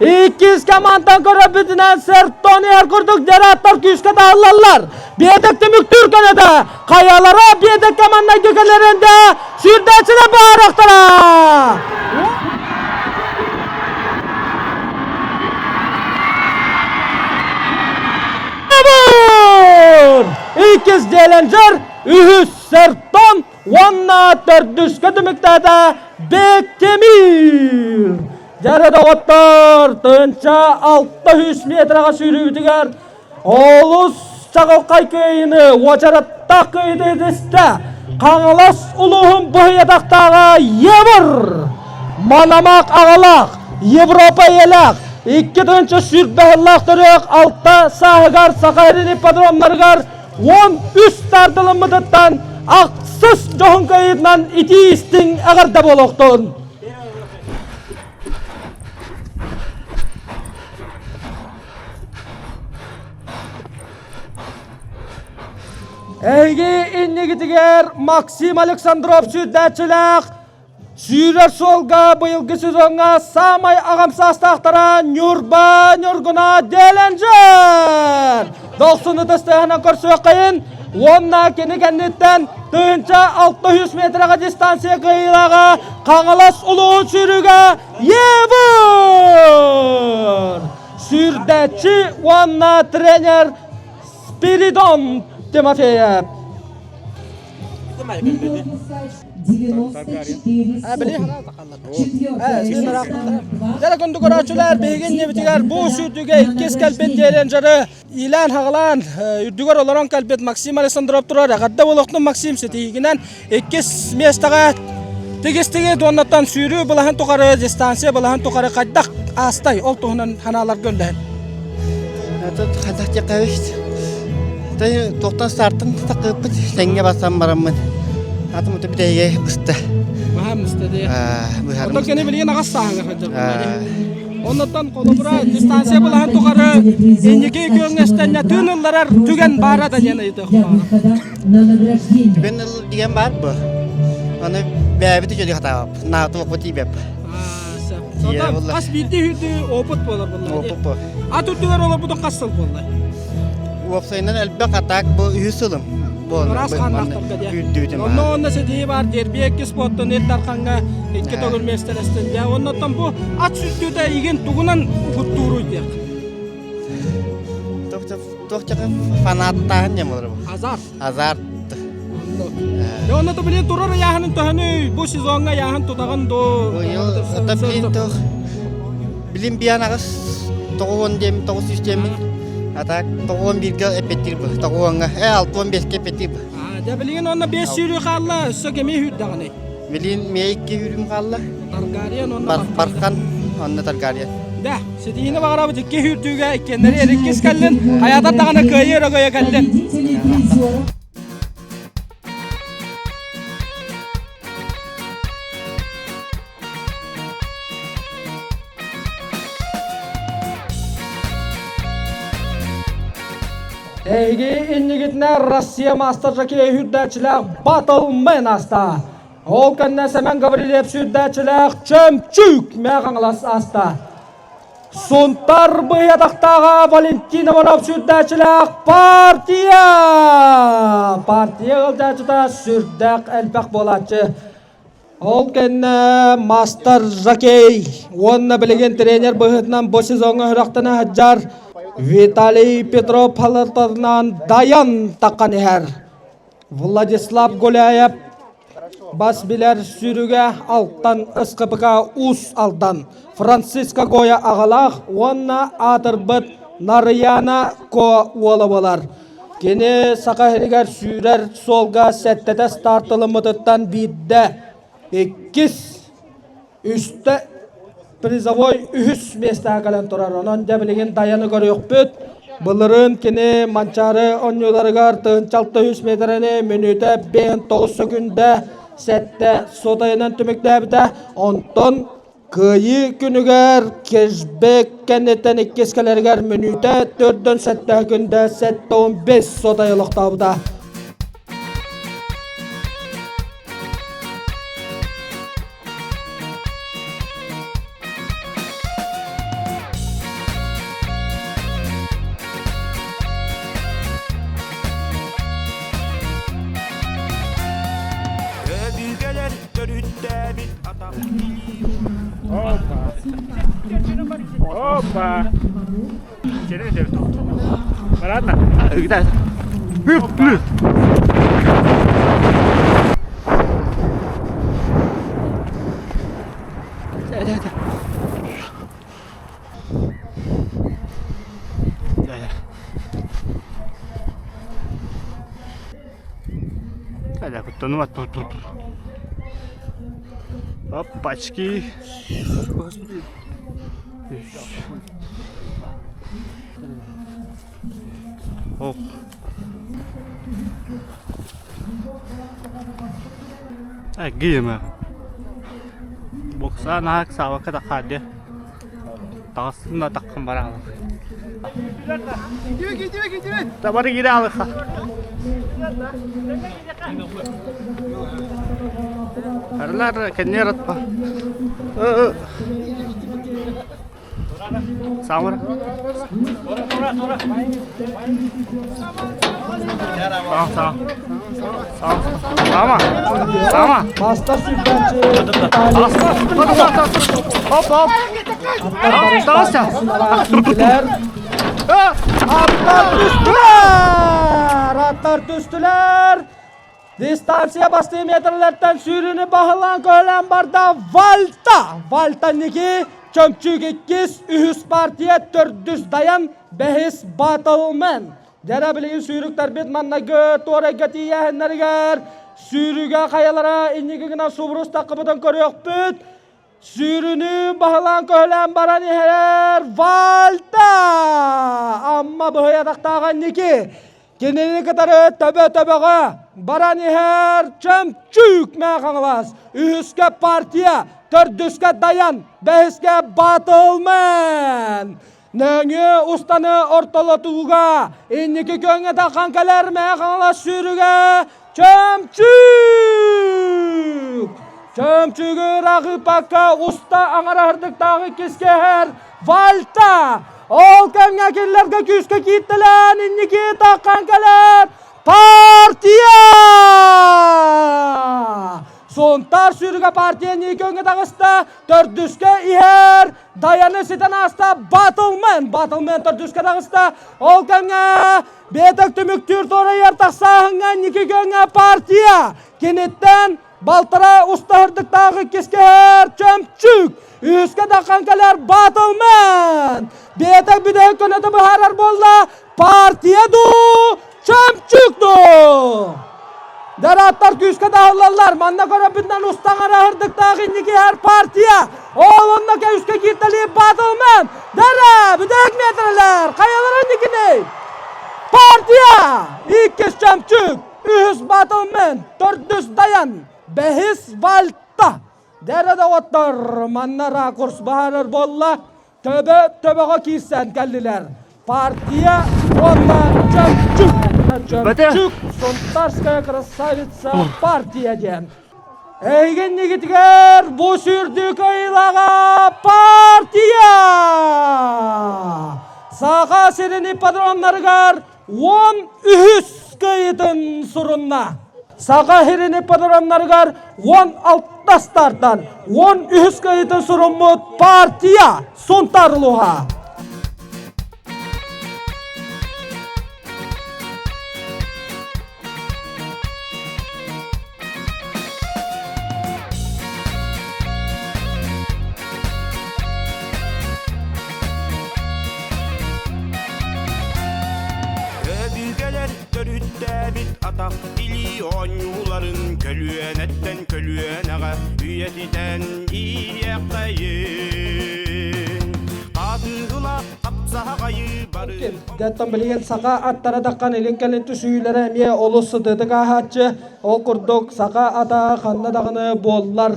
Иккис командан көрөбүтүнэн Сертон иһэр курдук дераттар күүскэ таһыллаллар. Биэтэк түмүктүүр көнөтө хайалара биэтэк командайга кэлэринде сүүрдээччилэр баарахтара! Иккис Деленджер, үһүс Сертон уонна төрдүскэ түмүктээтэ Бектемир. Дьэрэ доҕоттор, тыынча 600 метраҕа сүүрүүбүтүгэр олус чаҕылхай кыайыыны, уочараттаах кыайыыны ситистэ Хаҥалас улууһун быһыйатахтааҕа Евр Манамаах аҕалаах, Европа ийэлээх, 2020 сыллаах төрүөх алта сааһыгар Саха сирин ипподромнарыгар 13 тардылыммытыттан ахсыс дьоһун кыайыытынан итии истиҥ эҕэрдэ буолуохтун! Эһиги иннигитигэр Максим Александров сүүрдээччилээх сүүрэр суолга быйылгы сезоҥҥа саамай аҕам саастаахтара Ньурба Ньургуна Деленджер! Дохсун ытыстыһынан көрсүөххэйин уонна кини кэнниттэн 1600 метрэҕэ дистанция кыайыылааҕа Хаҥалас улууһун сүүрүүгэ Евыр! Сүүрдээччи уонна тренер Спиридон Тимофеев. Дьэ көрөөччүлэр биһиги иннибитигэр бу сүүрдүүгэ иккис кэлбит диэлэнжеры иилээн-хаҕылаан үрдүгэр олорон кэлбит Максим Александров турар. Эҕэрдэ буолуохтун Максим ситиһиигинэн иккис миэстэҕэ тигистиги дуоннаттан сүүрүү былаһын тухары дистанция былаһын тухары хайдах аастай ол туһунан ханааларга үллэһин. Тут хайдах диэххэ Туохтан стартан такыппыт тэҥҥэ барсан бараммын атым уту бүтэйгэ быста. Баһаам быста дии. Оттон кини билигин аҕас сааһыгар сылдьар. Оннуттан холобура дистанция былаһын тухары инники күөҥҥэстэннэ тыын ылларар түгэн баара да диэн ыйытыах Түгэн ыл диэн баар бу. Аны бэйэбит үчүгэй хатаабап. Наатылыкпыт тиийбэп. Хас биирдии үүтү опыт буолар буолла. Опыт бу. Ат үрдүгэр олорбутун хас сыл буолла? Уопсайынан элбэх атаак бу үһүс сылым. Ыраас хааннаахтарга диэ. Үүрдүүтүм. Онно онно ситиһии баар дерби икки спорттан Ил Дархаҥҥа икки төгүл миэстэлэстин дьэ. Оннуттан бу ат сүрдүүтэ игин тугунан угуттууруй диэх. Туох фанаттааһын диэн буолар бу. Азарт. Азарт. Дьэ онно билин турар ыйааһынын төһөнүй бу сезоҥҥа ыйааһын тутаҕын дуу? Быйыл билин туох билин биан аҕыс тоҕуон диэм тоҕус үс диэммин а так тоҕуон бииргэ эппэттиир бу тоҕуоҥҥа э алтыан биэскэ эппэттиир бу. Дьэ билигин онно биэс сүүрүү хаалла өссө кими сүүрдэҕиний? Билин миэ икки сүүрүүм хаалла. Таргариен онно Бархан онно Таргариен. Да, ситиһиини баҕарабыт икки сүүрдүүгэ иккиэннэри эриккис кэллин, хайаатар даҕаны кыайыы өрөгөйө кэллин. Эһиги иннигитинэ Россия мастер жокей үрдээччилээх Батлмен аста. Ол кэннэ Сэмэн Гаврильев сүүрдээччилээх Чөмчүүк Мэхаҥалас аста. Сунтар быйатахтааҕа Валентин Иванов сүүрдээччилээх партия! Партия ыалдьааччыта сүрдээх элбэх буолааччы. Ол кэннэ мастер жокей уонна билигин тренер быһыытынан бу сезоҥҥа үрэхтэнэ сылдьар Виталий Петров халатынан дайан таххан иһэр. Владислав Гуляев бас билэр сүрүгэ Алтан СКПК Уус Алдан, Франциско Гоя аҕалаах уонна аатырбыт Нарыйаана Ко уола буолар. Кини Саха сиригэр сүүрэр суолга сэттэтэ стартылыммытыттан биирдэ, иккис, үстэ призовой үһүс миэстэҕэ кэлэн турар. Онон дьэ билигин Дайаны көрүөхпүт. Былырыын кини Манчаары оонньууларыгар 1600 миэтэрэни мүнүүтэ 59 сөкүндэ сэттэ сотайынан түмүктээбитэ. Онтон Кыайыы күнүгэр кешбэк кэнниттэн иккис кэлэригэр мүнүүтэ төрдөн сэттэ күндэ 75 сотай олохтообута. Өбүгэлэр төрүттээбит атах Опа. Опа. Ладно. Опачки. Ох. Гима. Бокса наһаа саабакка таххаадьа. Таҕыстым да таххан бараалык. Табары киирэ алыха. Арылар кэннер атпа. Самыр. Саа, саа. Сама. Сама. Маста сүрдәчі. Оп, оп. Аттар түстүлэр! Аттар түстүлэр! Дистанция бастыы метрлерден сүүрүүнү баһылаан көһөлөөн барда Вальта! Вальта ники Чөмчүүк иккис, үһүс партия, төрдүс Даян, бэһис Батлмен. Дьэрэ билигин сүүрүктэрбит маннайгы туорайга тиийээһиннэригэр сүүрүүгэ хайалара инники гына субурус таххыбытын көрүөхпүт. Сүүрүнүү баһылаан көһөлөөн баран иһэрэр Вальта! Амма быһый атахтааҕа инники. Кинини кытары төбө-төбөҕө баран иһэр Чөмчүүк Мэхаҥалас. Үһүскэ партия, төрдүскэ Даян, бэһискэ Батлмен. Нөҥүө устаны ортолотууга инники күөҥҥэ таххан кэлэр Мэхаҥалас сүүрүгэ Чөмчүүк! Чөмчүүгү ыраахыппакка уста аҥараһырдыктааҕы кискэһэр Вальта! Ол кэмҥэ кинилэргэ күүскэ кииртэлээн инники таххан кэлэр партия! Сунтаар сүүрүгэ партия инники күөҥҥэ таҕыста, төрдүскэ иһэр Даяны ситэн ааста Батлмен! Батлмен төрдүскэ таҕыста. Ол кэмҥэ Бэйэтэ түмүктүүр туорайар тахсааһыҥҥа инники күөҥҥэ партия киниттэн балтараа устаһырдыктаах иккискэһэр Чөмчүүк, үһүскэ даххан кэлэр Батлмен. Бэйэтэ бүтэһик көнөтө быһаарар буолла партия дуу, Чөмчүүк дуу? Дарааттар күүскэ таһыллаллар. Манна көрөппүтүнэн устаҥара ырдыктаах инники иһэр партия. Ол онно күүскэ кииртэлиир Батлмен. Дара, бүтэһик метрэлэр. Хайалара инникиний? Партия! Иккис Чөмчүүк, үһүс Батлмен, төрдүс Даян, бэһис Вальта. Дэрэ доҕоттор, манна ракурс баһарар буолла. Төбө төбөҕө киирсэн кэллилэр. Партия уонна Чөмчүк. Чөмчүк Сунтарская красавица партия диэн. Эһиги иннигитигэр бу сүүрдүү кыайыылааҕа партия! Саха сирин ипподромнарыгар 13 кыайыытын сурунна. Саха сирин ипподромнарыгар 16 стартан 13 кыайыытын суруммут партия Сунтаар улууһа. Өбүгэлэр төрүттээбит атах илии оонньууларын көлүөнэттэн көлүөнэҕэ үйэтитэн иһиэххэйин. Хаатыгыла хапсаҕайы бары Деттон билигин саха аттара таххан илин кэлин түсүүлэрэ эмиэ олус сытыытык ааһааччы. Ол курдук саха ата ханна даҕаны буоллар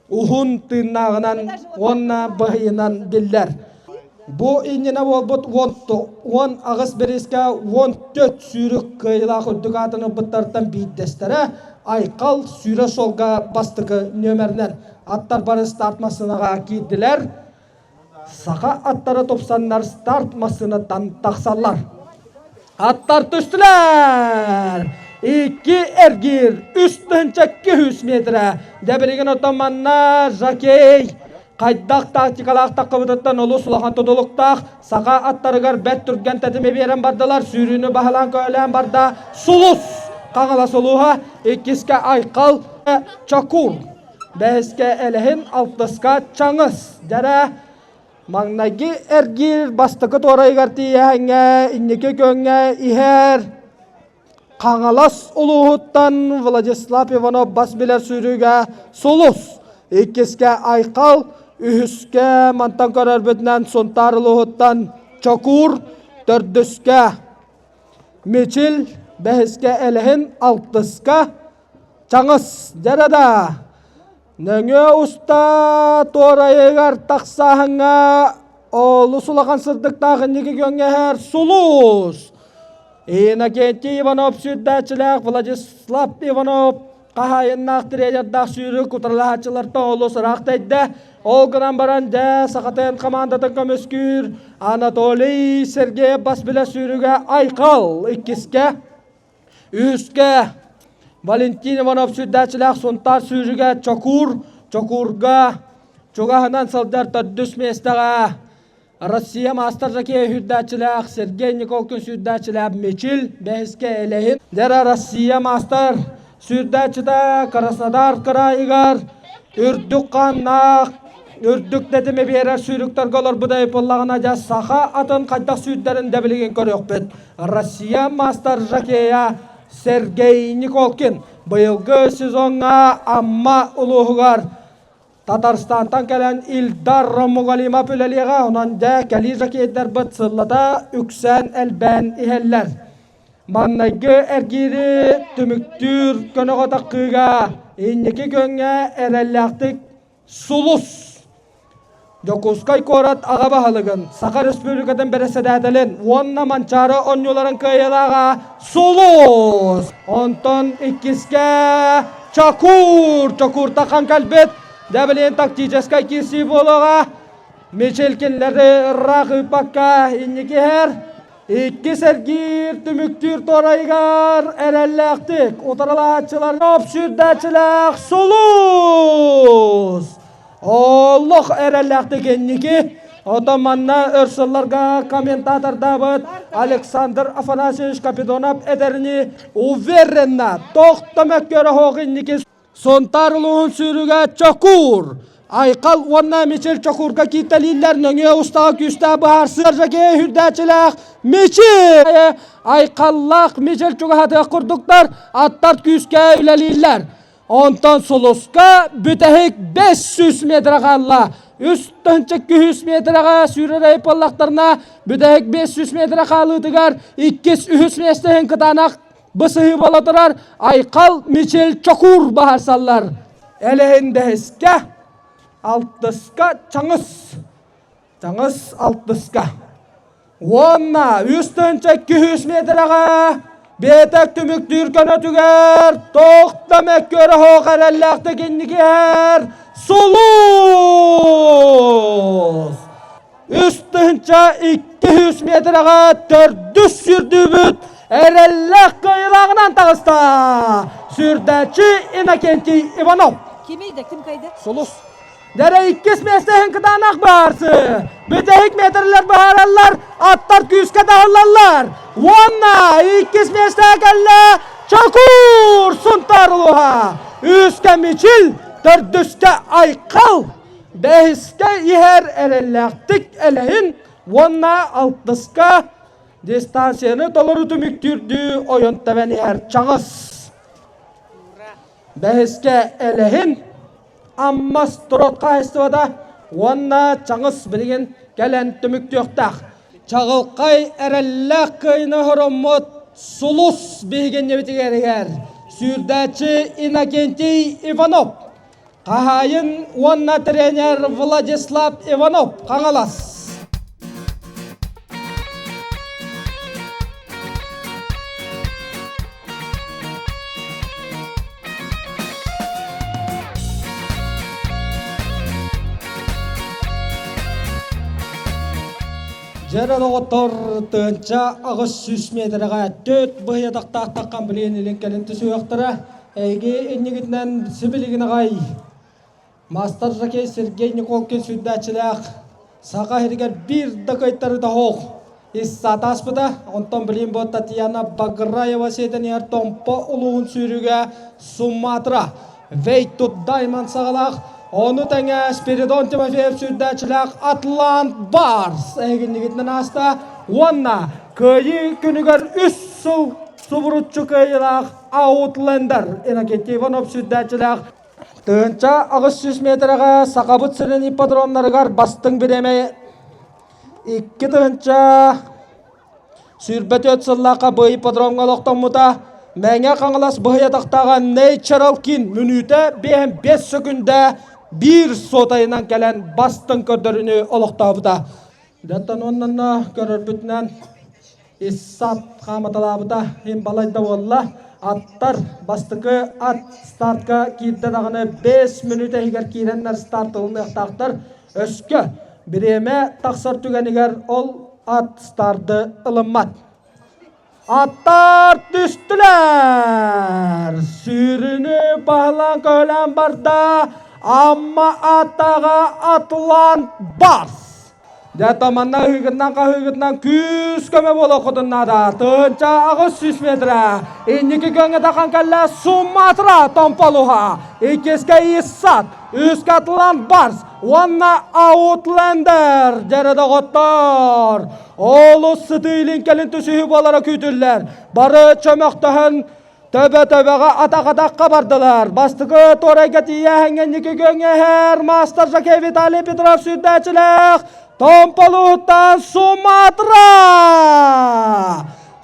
уһун тыыннааҕынан уонна быһыйынан биллэр. Бу иннинэ буолбут 18 бириискэ 14 сүүрүк кыайыылаах үрдүк аатын ылбыттартан биирдэстэрэ Айхал сүүрэ суолга бастакы нүөмэринэн аттар бары старт массыынаҕа киирдилэр. Саха аттара тупсаннар старт массыынаттан тахсаллар. Аттар түстүлэр! Икки эргиир, үс тыһыынча 200 метрэ. Дэ билигин оттон манна Жакей хайдах тактикалаах таххыбытыттан олус улахан тутулуктаах саха аттарыгар бэрт түргэн тэтими биэрэн бардылар. Сүүрүүнү баһылаан көөлөөн барда Сулус Хаҥалас улууһа, иккискэ Айхал Чокур, бэһискэ Элэһин, алтыска Чаҥыс. Дьэрэ Маҥнайгы эргиир бастакы туорайыгар тиийэһэҥҥэ инники күөҥҥэ иһэр Хаҥалас улууһуттан Владислав Иванов бас билэр сүүрүүгэ Сулус, иккискэ Айхал, үһүскэ мантан көрөрбүтүнэн Сунтаар улууһуттан Чокуур, төрдүскэ Мичил, бэһискэ Элэһин, алтыска Чаҥыс Дьэрэ да Нөҥүө уста туорайыгар тахсааһыҥҥа олус улахан сырдыктаах инники күөҥҥэ иһэр Сулус! Иннокентий Иванов сүүрдээччилээх Владислав Иванов хаһаайыннаах тренердаах сүүрүк утарылаһааччылартан олус ыраах тэйдэ. Ол гынан баран дьэ Сахатын хамаандатын көмүскүүр Анатолий Сергеев бас билэ сүүрүгэ Айхал иккискэ, үһүскэ Валентин Иванов сүүрдээччилээх Сунтаар сүүрүгэ Чокуур, Чокуурга чугаһынан сылдьар төрдүс миэстэҕэ Россия маастар жокея сүүрдээччилээх Сергей Николкин сүүрдээччилээх Мичил бэһискэ Элэһин. Дьэ Россия маастар сүүрдээччитэ Краснодар кыраайыгар үрдүк хааннаах үрдүк тэтими биэрэр сүүрүктэргэ олорбута буоллаҕына дьэ саха атын хайдах сүүрдэрин да билигин көрүөхпүт. Россия маастар жокея Сергей Николкин быйылгы сезоҥҥа Амма улууһугар Татарстантан кэлэн Ильдар Ромугалимов үлэлиэҕэ, онон дьэ кэлии жокейдарбыт сыллата үксээн элбээн иһэллэр. Маҥнайгы эргиири түмүктүүр көнөҕө таххыыга инники күөҥҥэ эрэллээхтик Сулус Дьокуускай куорат аҕа баһылыгын, Саха Республикатын бэрэссэдээтэлин уонна Манчаары оонньууларын кыайыылааҕа Сулус! Онтон иккискэ Чокуур! Чокууртан хан кэлбит. Дьэ билигин тактическай киирсии буолуоҕа. Мичил кинилэри ыраах ыыппакка инники иһэр. Иккис эргиир түмүктүүр туорайыгар эрэллээхтик утарылааччылар сүүрдээччилээх Сулус! Олох эрэллээхтик инники. Оттон манна өр сылларга комментатордаабыт Александр Афанасьевич Капитонов этэрини уверенно тохтомөккөрө оһох инники Сунтаар улууһун сүүрүгэ Чокуур Айхал уонна Мичил Чокуурга кииртэлииллэр нөҥүө устаҕа күүстээх быһаарсыар жакея үрдээччилээх Мичил Айхаллаах Мичил чугаһатыах курдуктар аттар күүскэ үлэлииллэр Онтон Сулуска бүтэһик 500 метр хаалла. 3 200 метрэҕэ сүүрэр айыппаллахтарына бүтэһик 500 метр хаалыытыгар иккис үһүс миэстэһин кытаанах бысыһыы буола турар Айхал Мичил Чокуур баһарсаллар. Элэһин бэһискэ, алтыска Чаҥыс. Чаҥыс алтыска. Уонна 3 200 метрэҕэ биэтэк түмүктүүр көнөтүгэр туох да мөккүөрэ суох эрэллээхтик инникиһэр Сулус! 3 200 метрэҕэ төрдүс сүүрдүүбүт эрэллээх кыайыылааҕынан таҕыста! Сүүрдээччи Иннокентий Иванов. Кимий да, ким кайда? Сулус. Дэрэ иккис миэстэһин кытаанах баарсы. Бүтэһик метрлер быһаараллар, аттар күүскэ таһыллаллар. Уонна иккис миэстэҕэ кэллэ Чокуур Сунтаар улууһа. Үскэ Мичил, төрдүскэ Айхал, бэһискэ иһэр эрэллээхтик Элэһин уонна алтыска дистанцияны толору түмүктүүрдүү ойон тэбэн иһэр Чаҕыс. Бэһискэ Элэһин Амма строт хаһаайыстыбата уонна Чаҥыс билигин кэлэн түмүктүөхтээх. Чаҕылхай эрэллээх кыайыыны ороммут Сулус биһигинньэбитигэр сүүрдээччи Иннокентий Иванов, хаһаайын уонна тренер Владислав Иванов Хаҥалас. Дьэрэ доҕоттор 1800 метрэҕэ төрт быһыйатахтаахтаххан билиэн илин кэлин түсүөхтэрэ. Эйги иннигитинэн сибилигин аҕай Мастер жокей Сергей Николкин сүүрдээччилээх Саха сиригэр биир да кыайтарыыта суох ис саатааспыта. Онтон билигин бу Татьяна Баграева сиэтэн иһэр Томпо улууһун сүүрүгэ Суматра Вейтут Даймон саҕалаах. Ону тэҥэ Спиридон Тимофеев сүүрдээччилээх Атлант Барс эһигиннигитинэн ааста. Уонна Кыайыы күнүгэр үс сыл субуруччу кыайыылаах Аутлендер Иннокентий Иванов сүүрдээччилээх 1800 метрэҕэ Сахабыт сирин ипподромнарыгар бастыҥ бириэмэ 2024 сыллаахха бу ипподромҥа олохтоммута. Мэҥэ Хаҥалас быһый атахтааҕа Natural King мүнүүтэ 55 сөкүндэ биир суотайынан кэлэн бастыҥ көрдөрүүнү олохтообута. Дьонтон уонна көрөрбүтүнэн. Иссат хааматалаабыта иһин балайда буолла. Аттар бастакы ат стартка киирдэ даҕаны 5 мүнүүтэ иһигэр киирэннэр старт ылыныахтаахтар. Өскө бириэмэ тахсар түгэнигэр ол ат старды ылыммат. Аттар түстүлэр! Сүүрүнү баһылаан көһөлөөн барда Амма аттаҕа Атлант Барс. Дьэ, манна ыһыгытынан хаһыыгытынан күүс көмө буолуоххутун наада. Тыһыынча 800 метрэ. Инники көҥҥө тахан кэллэ Суматра Томполуһа. Иккискэ Иссат, үскэ Атлант Барс уонна Аутлендер дьэрэ доҕоттор. Олус сытыы илин кэлин түсүһүү буолара күүтүллэр. Бары чөмөхтөһөн Төбө-төбөҕө атах-атахха бардылар. Бастакы туорайга тиийээһиҥҥэ инники күөҥҥэ маастар жокей Виталий Петров сүүрдээччилээх Томполууттан Суматра!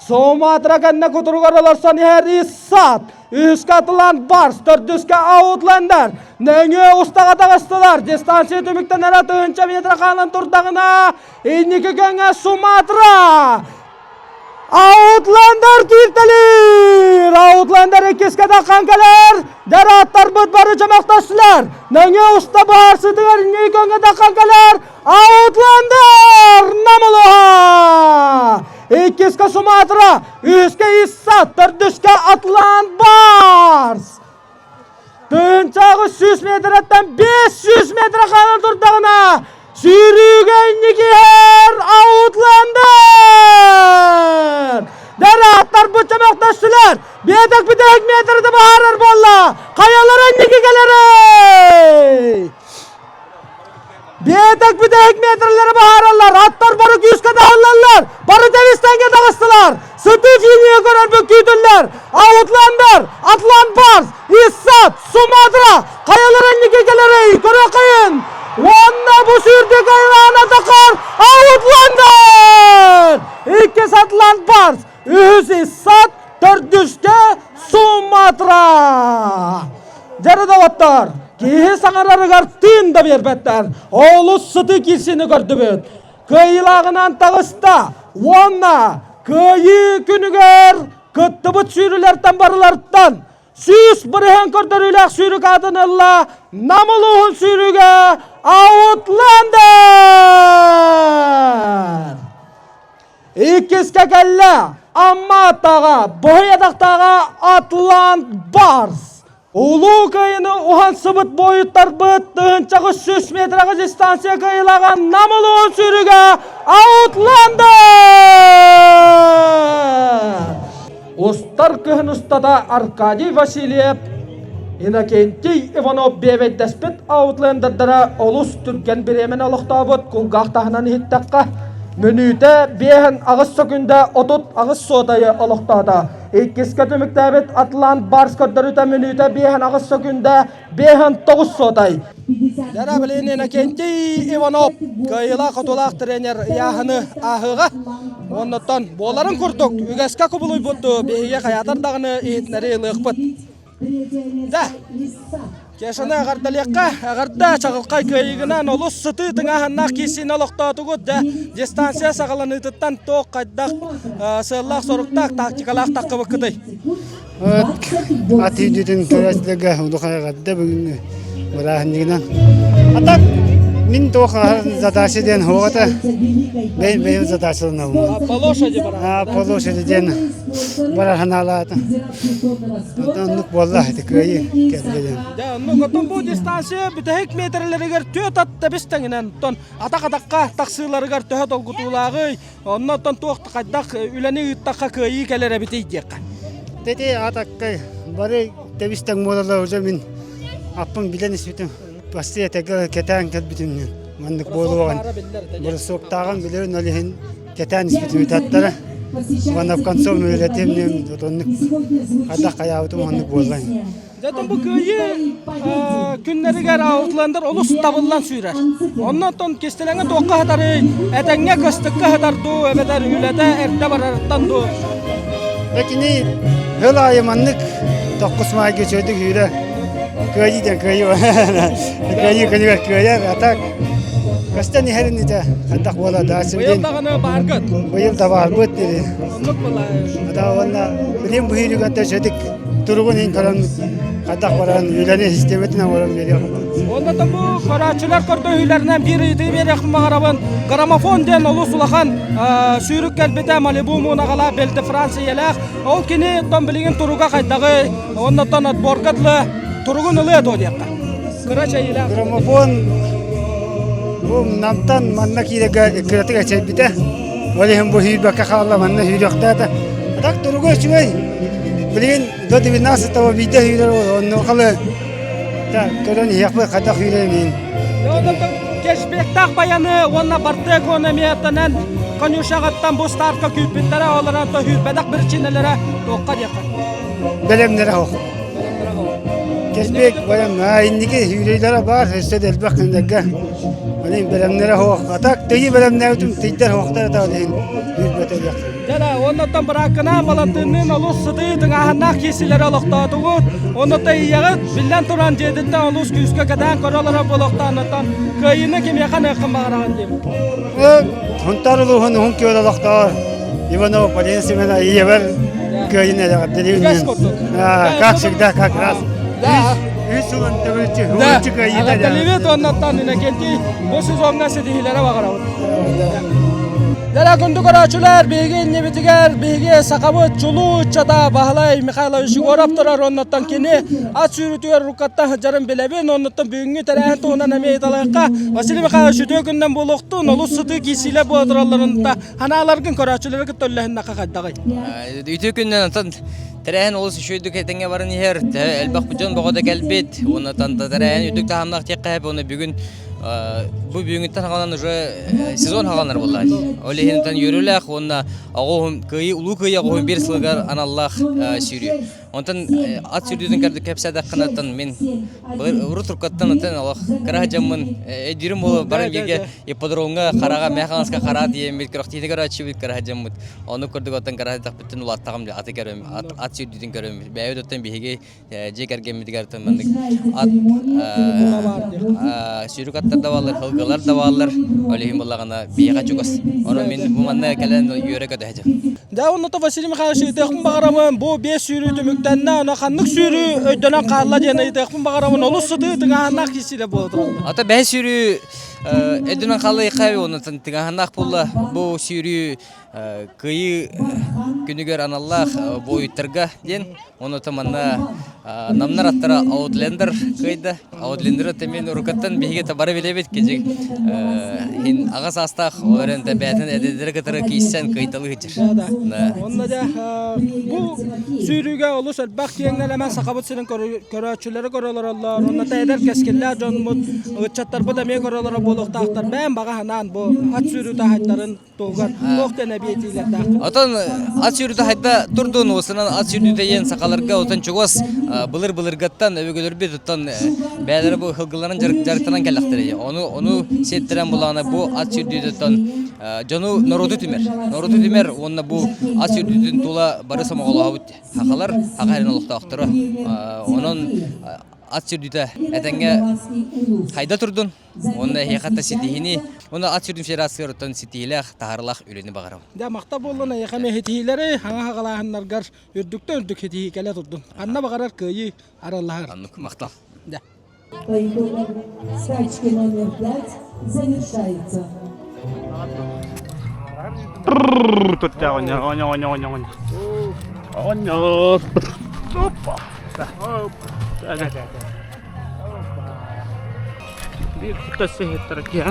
Суматра кэннэ кутуругар олорсон иһэр Иссат, үһүскэ Атлант Барс, төрдүскэ Аутлендер нөҥүө устаҕа таҕыстылар. Дистанция түмүктэнэрэ тыһыынча метр хаалан турдаҕына инники күөҥҥэ Суматра! Аутлендер кииртэлиир! Аутлендер иккискэ таххан кэлэр! Дьарааттарбыт бары чөмөхтөстүлэр! Нөҥүө уста быһаарсыытыгар Никоҥҥа таххан кэлэр! Аутлендер Намылуха! Иккискэ Суматра, үһүскэ Иссат, төрдүскэ Атлант Барс! Тыһыынчааҕы 100 метраттан 500 метр хаалан турдаҕына, сүүрүүгэ инники иһэр Аутлендер! Дэрааттарбыт чөмөхтөстүлэр! Биэтэк бүтэһик метрды баһаарар буолла! Хайалара инники кэлэрий? Биэтэк бүтэһик метрлэри баһаараллар, аттар бары күүскэ таһыллаллар, бары тэбис-тэҥҥэ таҕыстылар. Сытыы финия көрөрбүт күүтүллэр. Аутлендер, Атлант Барс, Иссат, Суматра хайалара инники кэлэрий көрүөххэйин. Уонна бу сүүрдүк айылаана тахар Аутлендер! Иккис Атлант Барс, үһүс Иссат, төрдүскэ Суматра! Дьэрэ доҕоттор, киһи саҥарарыгар тыын да биэрбэттэр. Олус сытыы киирсиини көрдүбүт. Кыайыылааҕынан таҕыста уонна Кыайыы күнүгэр кыттыбыт сүүрүүлэртэн барыларыттан 100% көрдөрүүлээх сүүрүк аатын ылла Нам улууһун сүүрүгэ Аутлендер! Иккискэ кэллэ Амма-Аттааҕа, Быһый Атахтааҕа Атлант Барс. Улуу Кыайыны уһансыбыт буойуттарбыт тыһыынчаҕы 100 метрэҕэ дистанция кыайыылааҕа Нам улууһун сүүрүгэ Аутландер! Устар кыһын устата Аркадий Васильев, Иннокентий Иванов биэбэйдэспит аутлендердара олус түргэн бириэмэни олохтообут кулгаах таһынан иһиттэххэ, мүнүүтэ биэһин аҕыс сөкүндэ 38 суотайы олохтоото. Иккискэ түмүктээбит Атлант Барс көрдөрүүтэ мүнүүтэ биэһин аҕыс сөкүндэ биэһин тоҕус суотай. Дара билин Иннокентий Иванов кыайыылаах-хотуулаах тренер ыйааһыны ааһыаҕа. Оннуттан буоларын курдук үгэскэ кубулуйбут биһиги хайаатар даҕаны иһитиннэри ылыахпыт. Да, Кешаны эҕэрдэлиэххэ, эҕэрдэ чаҕылхай кыайыыгынан олус сытыы тыҥааһыннаах киирсиини олохтоотугут. Дьэ, дистанция саҕаланыытыттан туох хайдах сыаллаах-соруктаах, тактикалаах таххыбыккытый? Ат үүнүүтүн көрөөччүлэргэ улахан эҕэрдэ бүгүҥҥү бырааһынньыгынан. А так мин туох задача диэн суох этэ. Бэйэм бэйэм задачаланабын. По лошади барар. А, по лошади диэн барар санаалаатым. Оннук буолла ити кыайыы кэллэ диэн. Дьэ, оннук оттон бу дистанция бүтэһик метрлэригэр түөрт ат тэбис тэҥинэн, оттон атах-атахха тахсыыларыгар төһө долгутуулааҕый, Онно оттон туох хайдах үлэни ыыттахха кыайыы кэлэр эбитий диэххэ. Тети атаккай бары тэбис-тэҥ буолаллар уже мин аппын билэн испитим. Бастыы этэргэ кэтээн кэлбитим маннык буолуоҕун. Бросоктааҕын билэрин ол иһин кэтээн испитим итаттара. Уонна в конце үлэтим оннук хайдах хайаабытым оннук буолла. Дьэ, бу кыайыы күннэригэр Аутлендер олус табыллан сүүрэр. Онно оттон кистэлэҥэ туохха сытарый? Этэҥҥэ кыстыкка сытар дуу, эбэтэр үлэтэ эрдэ барарыттан дуу? Кини хыл аайы маннык токкус маайга үчүгэйдик сүүрэ. Кыайыы диэн кыайыы. Кыайыы күнүгэр кыайар, а так Көстөн иһэрин итэ хайдах буола да Быйыл даҕаны бааргыт. Быйыл да баарбыт дири. Оннук буолла. Ата уонна билим быһыырыгар сөдик туругун иһин көрөн хайдах баран үлэни систиэмэтинэн оҥорон биэриэх. Онно бу көрөөччүлэр көрдөһүүлэринэн биир ыйытыы биэриэхпин баҕарабын. Граммофон диэн олус улахан сүүрүк кэлбитэ Малибу муунаҕалаах Бельде Франция ийэлээх. Ол кини тон билигин туруга хайдаҕый? Оннотон отборга дылы туругун ылыа дуо диэххэ. Кыра чэйилээх. Граммофон бу Намтан манна киирэргэ кыратык эчэйбитэ. Ол иһин бу сүүрбэккэ хаалла, манна сүүрүөхтээтэ. А так туруга үчүгэй. Билигин до 12 биирдэ сүүрэр оннуохалы көрөн иһиэхпит хайдах сүүрэрин иһин. Кэшбектаах баяны уонна Бартек эмиэтэнэн конюшаҕыттан бу стартка күүппүттэрэ, олорон тоһүүрбэтэх биричиинэлэрэ туохха диэххэ. Бэлэмнэрэ суох. Кэшбек баян инники сүүрүүлэрэ баар, өссө да элбэх күннэргэ. Они бэлэмнэрэ суох. А так тыйы бэлэмнээбитим тыйдар суохтар этэ ол иһин үүрбэтэ диэх. Дьэ, оннуттан бырааккынаан Балантыынныын олус сытыы тыҥааһыннаах киирсиилэри олохтоотугут. Оннуттан ийэҕит биллэн туран дьиэтиттэн олус күүскэ кэтээн көрө олорор буолуохтааннаттан кыайыыны кимиэхэ аныаххын баҕараҕын диим. Хунтаар улууһун Уһун Күөл олохтооҕор Иванова Полина Семеновна ийэбэр кыайын эрэҕэрдэлиибин. Как всегда, как раз. Үс сылын төгүрүччү уһуччу кыайыыта. Эҕэрдэлиибит уоннаттан Иннокентий бу сезоҥҥа ситиһиилэри баҕарабыт. Дьэ күндү көрөөччүлэр, биһиги иннибитигэр биһиги сахабыт чулуу ыччата Баһылай Михайлович Егоров турар оннуттан кини ат сүүрүүтүгэр рукаттан сылдьарын билэбин, оннуттан бүгүҥҥү тэрээһин туһунан эмиэ ыйыталыахха. Василий Михайлович үтүө күнүнэн буолуохтун, олус сытыы киирсиилэр буола туралларын да ханааларгын көрөөччүлэри кытта үллэһиннэххэ хайдаҕый? Үтүө күнүнэн онтон тэрээһин олус үчүгэйдик этэҥҥэ баран иһэр, элбэх дьон бөҕө да кэлбит, уонна тэрээһин үрдүк таһымнаах диэххэ сөп, уонна бүгүн бу бүгүҥҥүттэн хаалан уже сезон хааланар буолла. Ол иһин үөрүүлээх уонна оҕуһум кыайыы улуу кыайыы оҕуһум биир сылыгар аналлаах сүүрүү. Онтон ат сүүрдүүтүн кэрдик кэпсээтэххинэ мин урут туркаттан оттон олох кыра дьоммун өйдүүрүм буолуо баран бииргэ ипподромҥа хараҕа мэхаҥаска хара диэммит күрэхтиини көрөөччүбүт кыра дьоммут ону курдук оттон кыра сытахпыттан улааттаҕым аты көрөм ат сүүрдүүтүн көрөм бэйэбит оттон биһиги дьиэ кэргэммитигэр маннык ат сүүрүк аттар да бааллар, һылгылар да бааллар. Ол иһин буоллаҕына биһиэхэ чугас. Онон мин бу манна кэлэн үөрэ көтө сылдьабын. Дьэ, онно Василий Михайлович ыйытыахпын баҕарабын. Бу биэс сүүрүү түмүктэннэ, ону ханнык сүүрүү өйдөнөн хаалла диэн ыйытыахпын баҕарабын. Олус сытыы тыҥааһыннаах киирсиилэр буола тураллар. Ата бэһис сүүрүү өйдөнөн хаалла уонна тыҥааһыннаах буолла. Бу сүүрүү Кыайыы күнүгэр аналлаах буойуттарга диэн онуота манна намнар аттара Аутлендер кыайда. Аутлендер мин урукаттан биһиги бары билэбит кижик хин аҕа саастаах ол эрэн бээтин эдэрдери кытары кииссэн кыайталы сылдьар. Онно да бу сүүрүүгэ олус элбэх киэҥ нэлэмэн Сахабыт сирин көрөөччүлэри көрө олороллор. Онно эдэр кэскиллээх дьонмут, ыччаттарбыт эмиэ көрө олорор буолуохтаахтар. Бэйэм баҕа санаан бу ат сүүрүүтэ хайдарын туһугар туох диэн эбиэтиилэрдээх? Отон ат сүүрүүтэ хайда турдун уосунан ат сүүрүүтэ диэн сахаларга отон чугас былыр-былыргаттан өбүгэлэрбит оттон бэйэлэрэ бу һылгыларын дьарыктанан кэллэхтэрэ. Ону ону сиэттэрэн булаана бу ат сүүрдүүтүттэн дьону норуоту түмэр. Норуоту түмэр уонна бу ат сүүрдүүтүн тула бары сомоҕолоһобут. Сахалар саха эрин олохтоохторо. Онон ат сүүрдүүтэ этэҥҥэ хайда турдун. Уонна эһиэхэ да ситиһиини, уонна ат сүүрдүүтүн федерациятыттан ситиһиилээх, таһаарыылаах үлэни баҕарабын. Дьэ, махтал буоллун эйиэхэ эмиэ ситиһиилэри, хаҥа хаҕалааһыннаргар үрдүктэн үрдүк ситиһии кэлэ турдун. Ханна баҕарар кыайыы араллаһар. Оннук, махтал. Дьэ. По итогам скачки номер 5 завершается. Биир куттас сыһыттара киһи.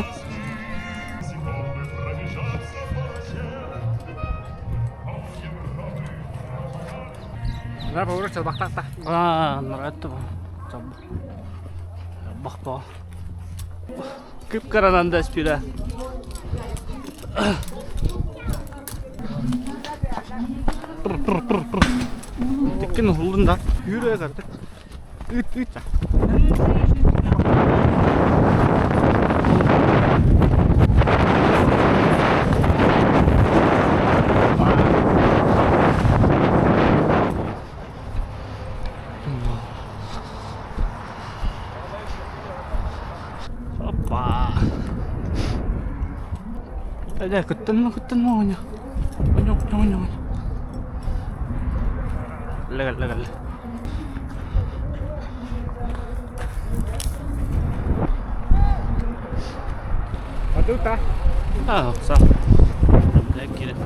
Кып-кыранан да испирэ. Тиккин уһуллун да. Yürü artık. Ыт ыт. Опа. Эдэ кыттынма кыттынма оҕонньор. Оҕонньор оҕонньор оҕонньор. Кэллэ кэллэ кэллэ. Атыта. А, саа. Киирэн.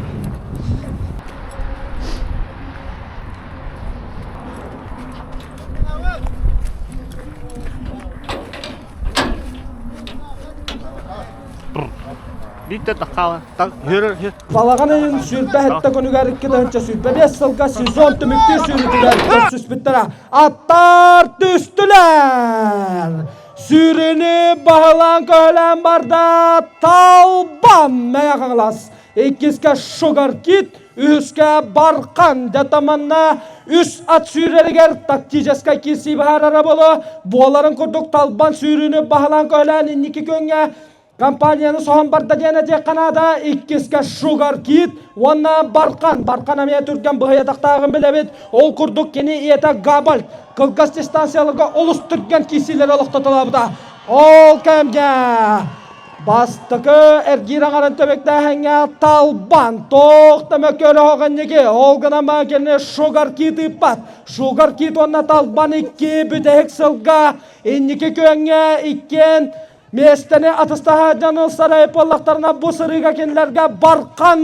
Балаҕан ыйын 27 күнүгэр 2025 сылга сезон түмүктүүр сүүрүүтүгэр көрсүспүттэрэ. Аттар түстүлэр! Сүүрүүнү баһылаан көһөлөөн барда Талбан Мэҥэ Хаҥалас. Иккискэ Шугар Кит, үһүскэ Бархан дьэ үс ат сүүрэригэр тактическай киирсии быһаарара буолуо. Буоларын курдук Талбан сүүрүүнү баһылаан көһөлөөн инники күөҥҥэ Компанияны соһон барда диэн этиэххэ наада. Иккискэ Sugar Kit уонна Бархан. Бархан эмиэ түргэн быһыйатахтааҕын билэбит. Ол курдук кини ийэтэ Габальд кылгас дистанцияларга олус түргэн киирсиилэри олохтотолообута. Ол кэмҥэ бастакы эргиир аҥарын түмүктээһиҥҥэ Талбан туох да мөккүөрөһөх инники. Ол гынан баран кини Sugar Kit ыыппат. Sugar Kit уонна Талбан икки бүтэһик сылга инники күөҥҥэ иккиэн Миэстэни атыстаһа дьон ылсар буоллахтарына бу сырыыга кинилэргэ бархан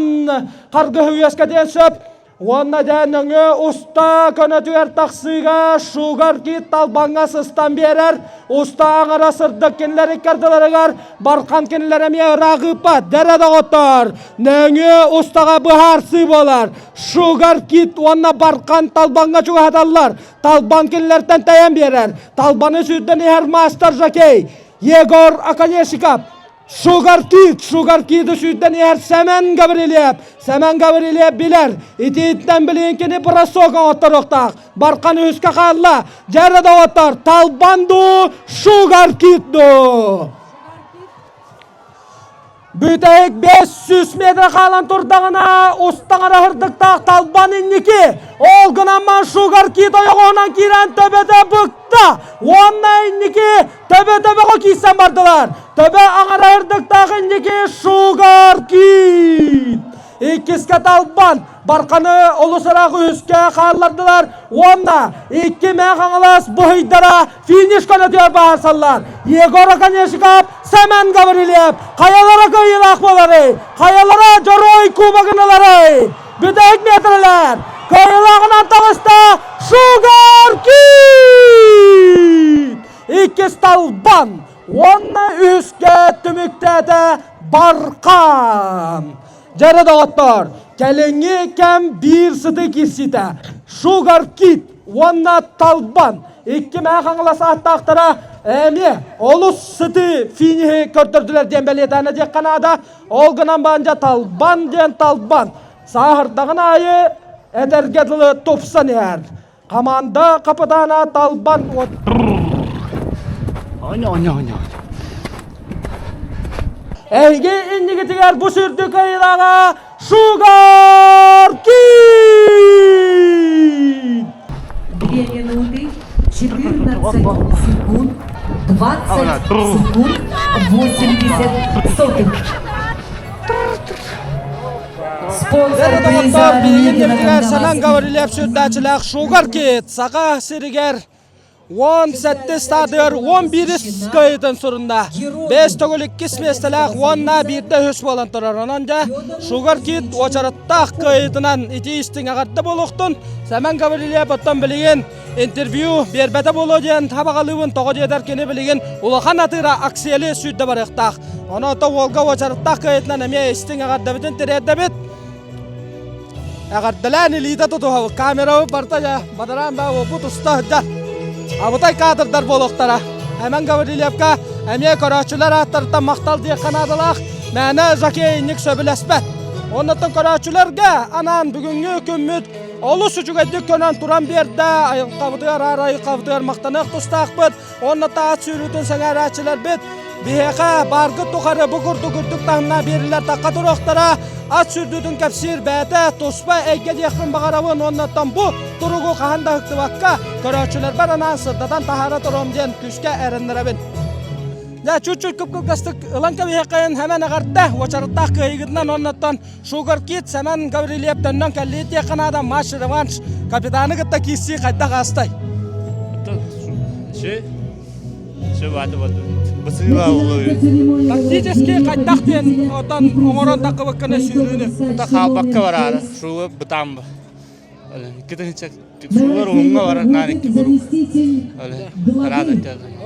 харгыһы үөскэтиэн сөп. Уонна дьэ нөҥүө уста көнөтүгэр тахсыыга Шугар Кит талбаҥҥа сыстан биэрэр. Уста аҥара сырдык кинилэр иккардыларыгар бархан кинилэр эмиэ ыраах ыыппат. Дэрэ доҕоттор, нөҥүө устаҕа быһаарсыы буолар. Шугар Кит уонна бархан талбаҥҥа чугаһаталлар. Талбан кинилэртэн тэйэн биэрэр. Талбаны сүүрдэн иһэр маастар жокей Егор Оконешников. Шугар Кит, Шугар Киты сүүрдэн иһэр Сэмэн Гаврильев. Сэмэн Гаврильев билэр. Итииттэн билин кини бросок оҥотторуохтаах. Бархан үһүскэ хаалла. Дьэрэ доҕоттор, Талбан дуу, Шугар Кит дуу. Бүтэһик 500 метр хаалан турдаҕына, устаҥара һырдыктаах талбан инники. Ол гынан Маншугар кит ойоҕоһунан киирэн төбөтө быкта. Уонна инники төбө төбөҕө киирсэн бардылар. Төбө аҥара һырдыктаах инники Шугар Кит. Иккискэ талбан Барханы олус ыраах үһүскэ хааллардылар уонна икки Мэҥэ Хаҥалас быһыйдара финиш көнөтүгэр баһарсаллар. Егор Оконешников, Сэмэн Гаврильев хайалара кыайыылаах буоларый? Хайалара Дьоруой кубогын ыларый? Бүтэһик метрэлэр кыайыылааҕынан таҕыста Шугар Кит! Иккис Талбан уонна үһүскэ түмүктээтэ Бархан. Дьэрэ доҕоттоор, кэлиҥҥи кэм биир сыты киирсиитэ Sugar Kid уонна Талбан икки Мэҥэ Хаҥалас ааттаахтара эмиэ олус сытыы финиһи көрдөрдүлэр диэн бэлиэтээн этиэххэ наада. Ол гынан баран дьэ Талбан диэн Талбан сааһырдаҕын аайы этэргэ дылы тупсан иһэр. Команда капитана Талбан Оня, оня, оня. Эһиги иннигитигэр бу сүрдүк кыайыылааҕа Шугар Кит! Две минуты, 14 секунд, 20 секунд, 80 сотых. Доҕоттор, билигин кэмигэр Сэмэн Гаврильев сүрдээчилээх Шугар Кит Саха сиригэр 17 стадыгар 11 кыайыытын сурунна. 5 төгүл иккис миэстэлээх уонна биирдэ үһүс буолан турар. Онон дьэ Шугар Кит уочараттаах кыайыытынан итии истиҥ эҕэрдэ буолуохтун. Сэмэн Гаврильев оттон билигин интервью биэрбэтэ буолуо диэн табаҕалыыбын тоҕо диэтэр кини билигин улахан атыыра аксиэли сүүрдэ барыахтаах. Онон уолга уочараттаах кыайыытынан эмиэ истиҥ эҕэрдэбитин тириэрдэбит. Эҕэрдэлээн илиитэ тутуһабыт. Камерабыт барыта дьэ бадараан баа уопут уста сылдьар. Абытай кадрдар буолуохтара. Эмэн Гаврильевка эмиэ көрөөччүлэр ааттарыттан махтал диэххэ наадалаах. Мээнэ жокейник сөбүлэспэт. Оннуттан көрөөччүлэргэ анаан бүгүҥҥү күммүт олус үчүгэйдик көнөн туран биэрдэ. Айылҕабытыгар, аар айылҕабытыгар махтаныах тустаахпыт. Уонна таат сүүрүүтүн сэҥээрээччилэрбит биһиэхэ бааргыт тухары бу курдук үрдүк таһымнаах биэрилэр тахха туруохтара. Ат сүүрдүүтүн кэпсиир бэйэтэ туспа эйгэ диэхпин баҕарабын уоннаттан бу туругу хаһан да ыһыктыбакка көрөөччүлэрбэр анаан сырдатан таһаара туруом диэн күүскэ эрэннэрэбин. Дьэ, чуть-чуть кып-кылгастык ылан кэбиһиэххэйин Сэмэн эҕэрдэ уочараттаах кыайыгытынан оннуттан Sugar Kid Сэмэн Гаврильев төннөн кэллии диэххэ наада матч реванш капитаны кытта киирсии хайдах аастай? Тактически хайдах диэн отон оҥорон таххыбыккына сүүрүүнү. Хаалбакка бараары, шуга бытаан Суулар уһуҥҥа барар наар икки куруук.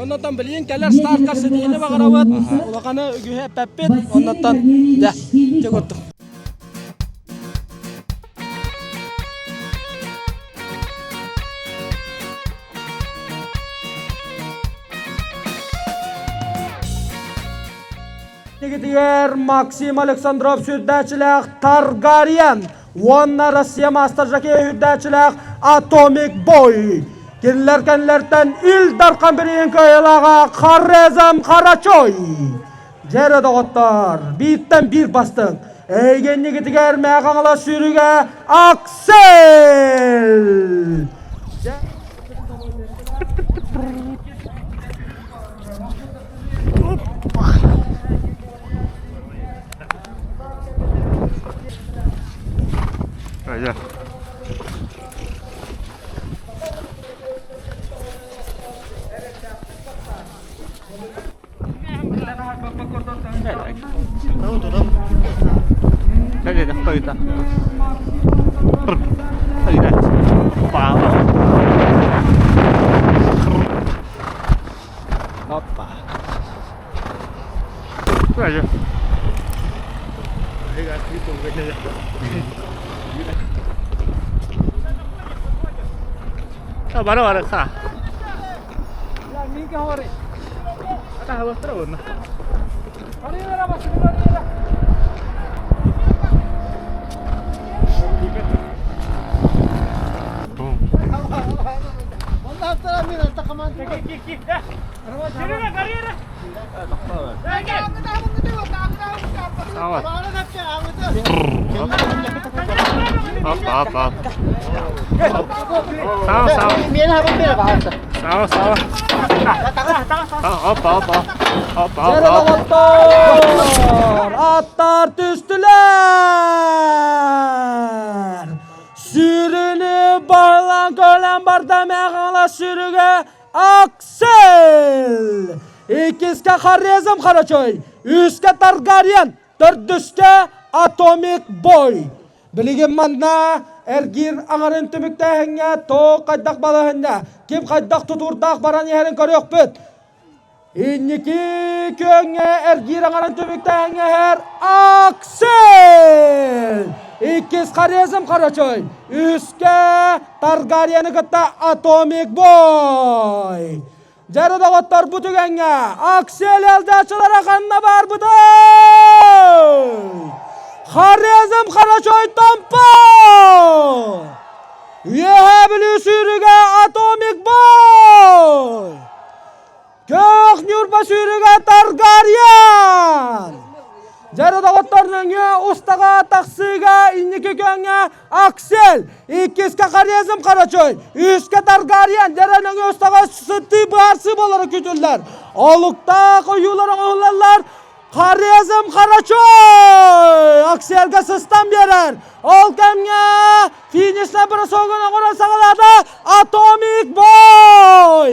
Оннотон билигин кэлэр стартка ситиһини баҕарабыт. Улаханы үгүһү эппэппит. Оннотон дьэ, дьэ курдук. Тигитигэр Максим Александров сүрдээчилээх Таргариен уонна Россия маастар жокей үрдээчилээх Atomic Boy. Кинилэр кэннилэртэн Ил Дархан бириин кыайыылааҕа Хорезм Харачой. Дьэрэ доҕоттор, бииртэн биир бастыҥ. Эйгэннигитигэр Мэхаҥала сүүрүгэ Аксель! Айа. Опа. Бара бара са. Доҕоттор, аттар түстүлэр! Сүүрүнү баһылаан көлөн барда Мэхала сүүрүгэ Аксель! Иккискэ Хорезм Харачой, үскэ Таргариен, төрдүскэ Atomic Boy. Билигин манна эргиир аҥарын түмүктээһиҥҥэ туох хайдах балаһынна, ким хайдах тутуурдаах баран иһэрин көрүөхпүт. Инники күөҥҥэ эргиир аҥарын түмүктээһиҥҥэ иһэр Аксель! Иккис Хорезм Харачой, үһүскэ Таргариены кытта Atomic Boy. Дьэрэ доҕоттор бу түгэҥҥэ Аксель алдьааччылара ханна баарбытый? Хорезм Харачой Томпо! Үөһээ Бүлүү сүүрүгэ Atomic Boy! Көөх Ньурба сүүрүгэ Таргариен! Дьэрэ доҕоттор нөҥүө устаҕа тахсыыга инники күөҥҥэ Аксель, иккискэ Хорезм Харачой, үһүскэ Таргариен, дьэрэ нөҥүө устаҕа сытыы быһаарсыы буолара күүтүллэр. Олуктаах ойуулар оҥоһуллаллар. Хорезм Харачой! Аксельга сыстан биэрэр. Ол кэмҥэ финишнай бросогун оҥорон саҕалаата Atomic Boy!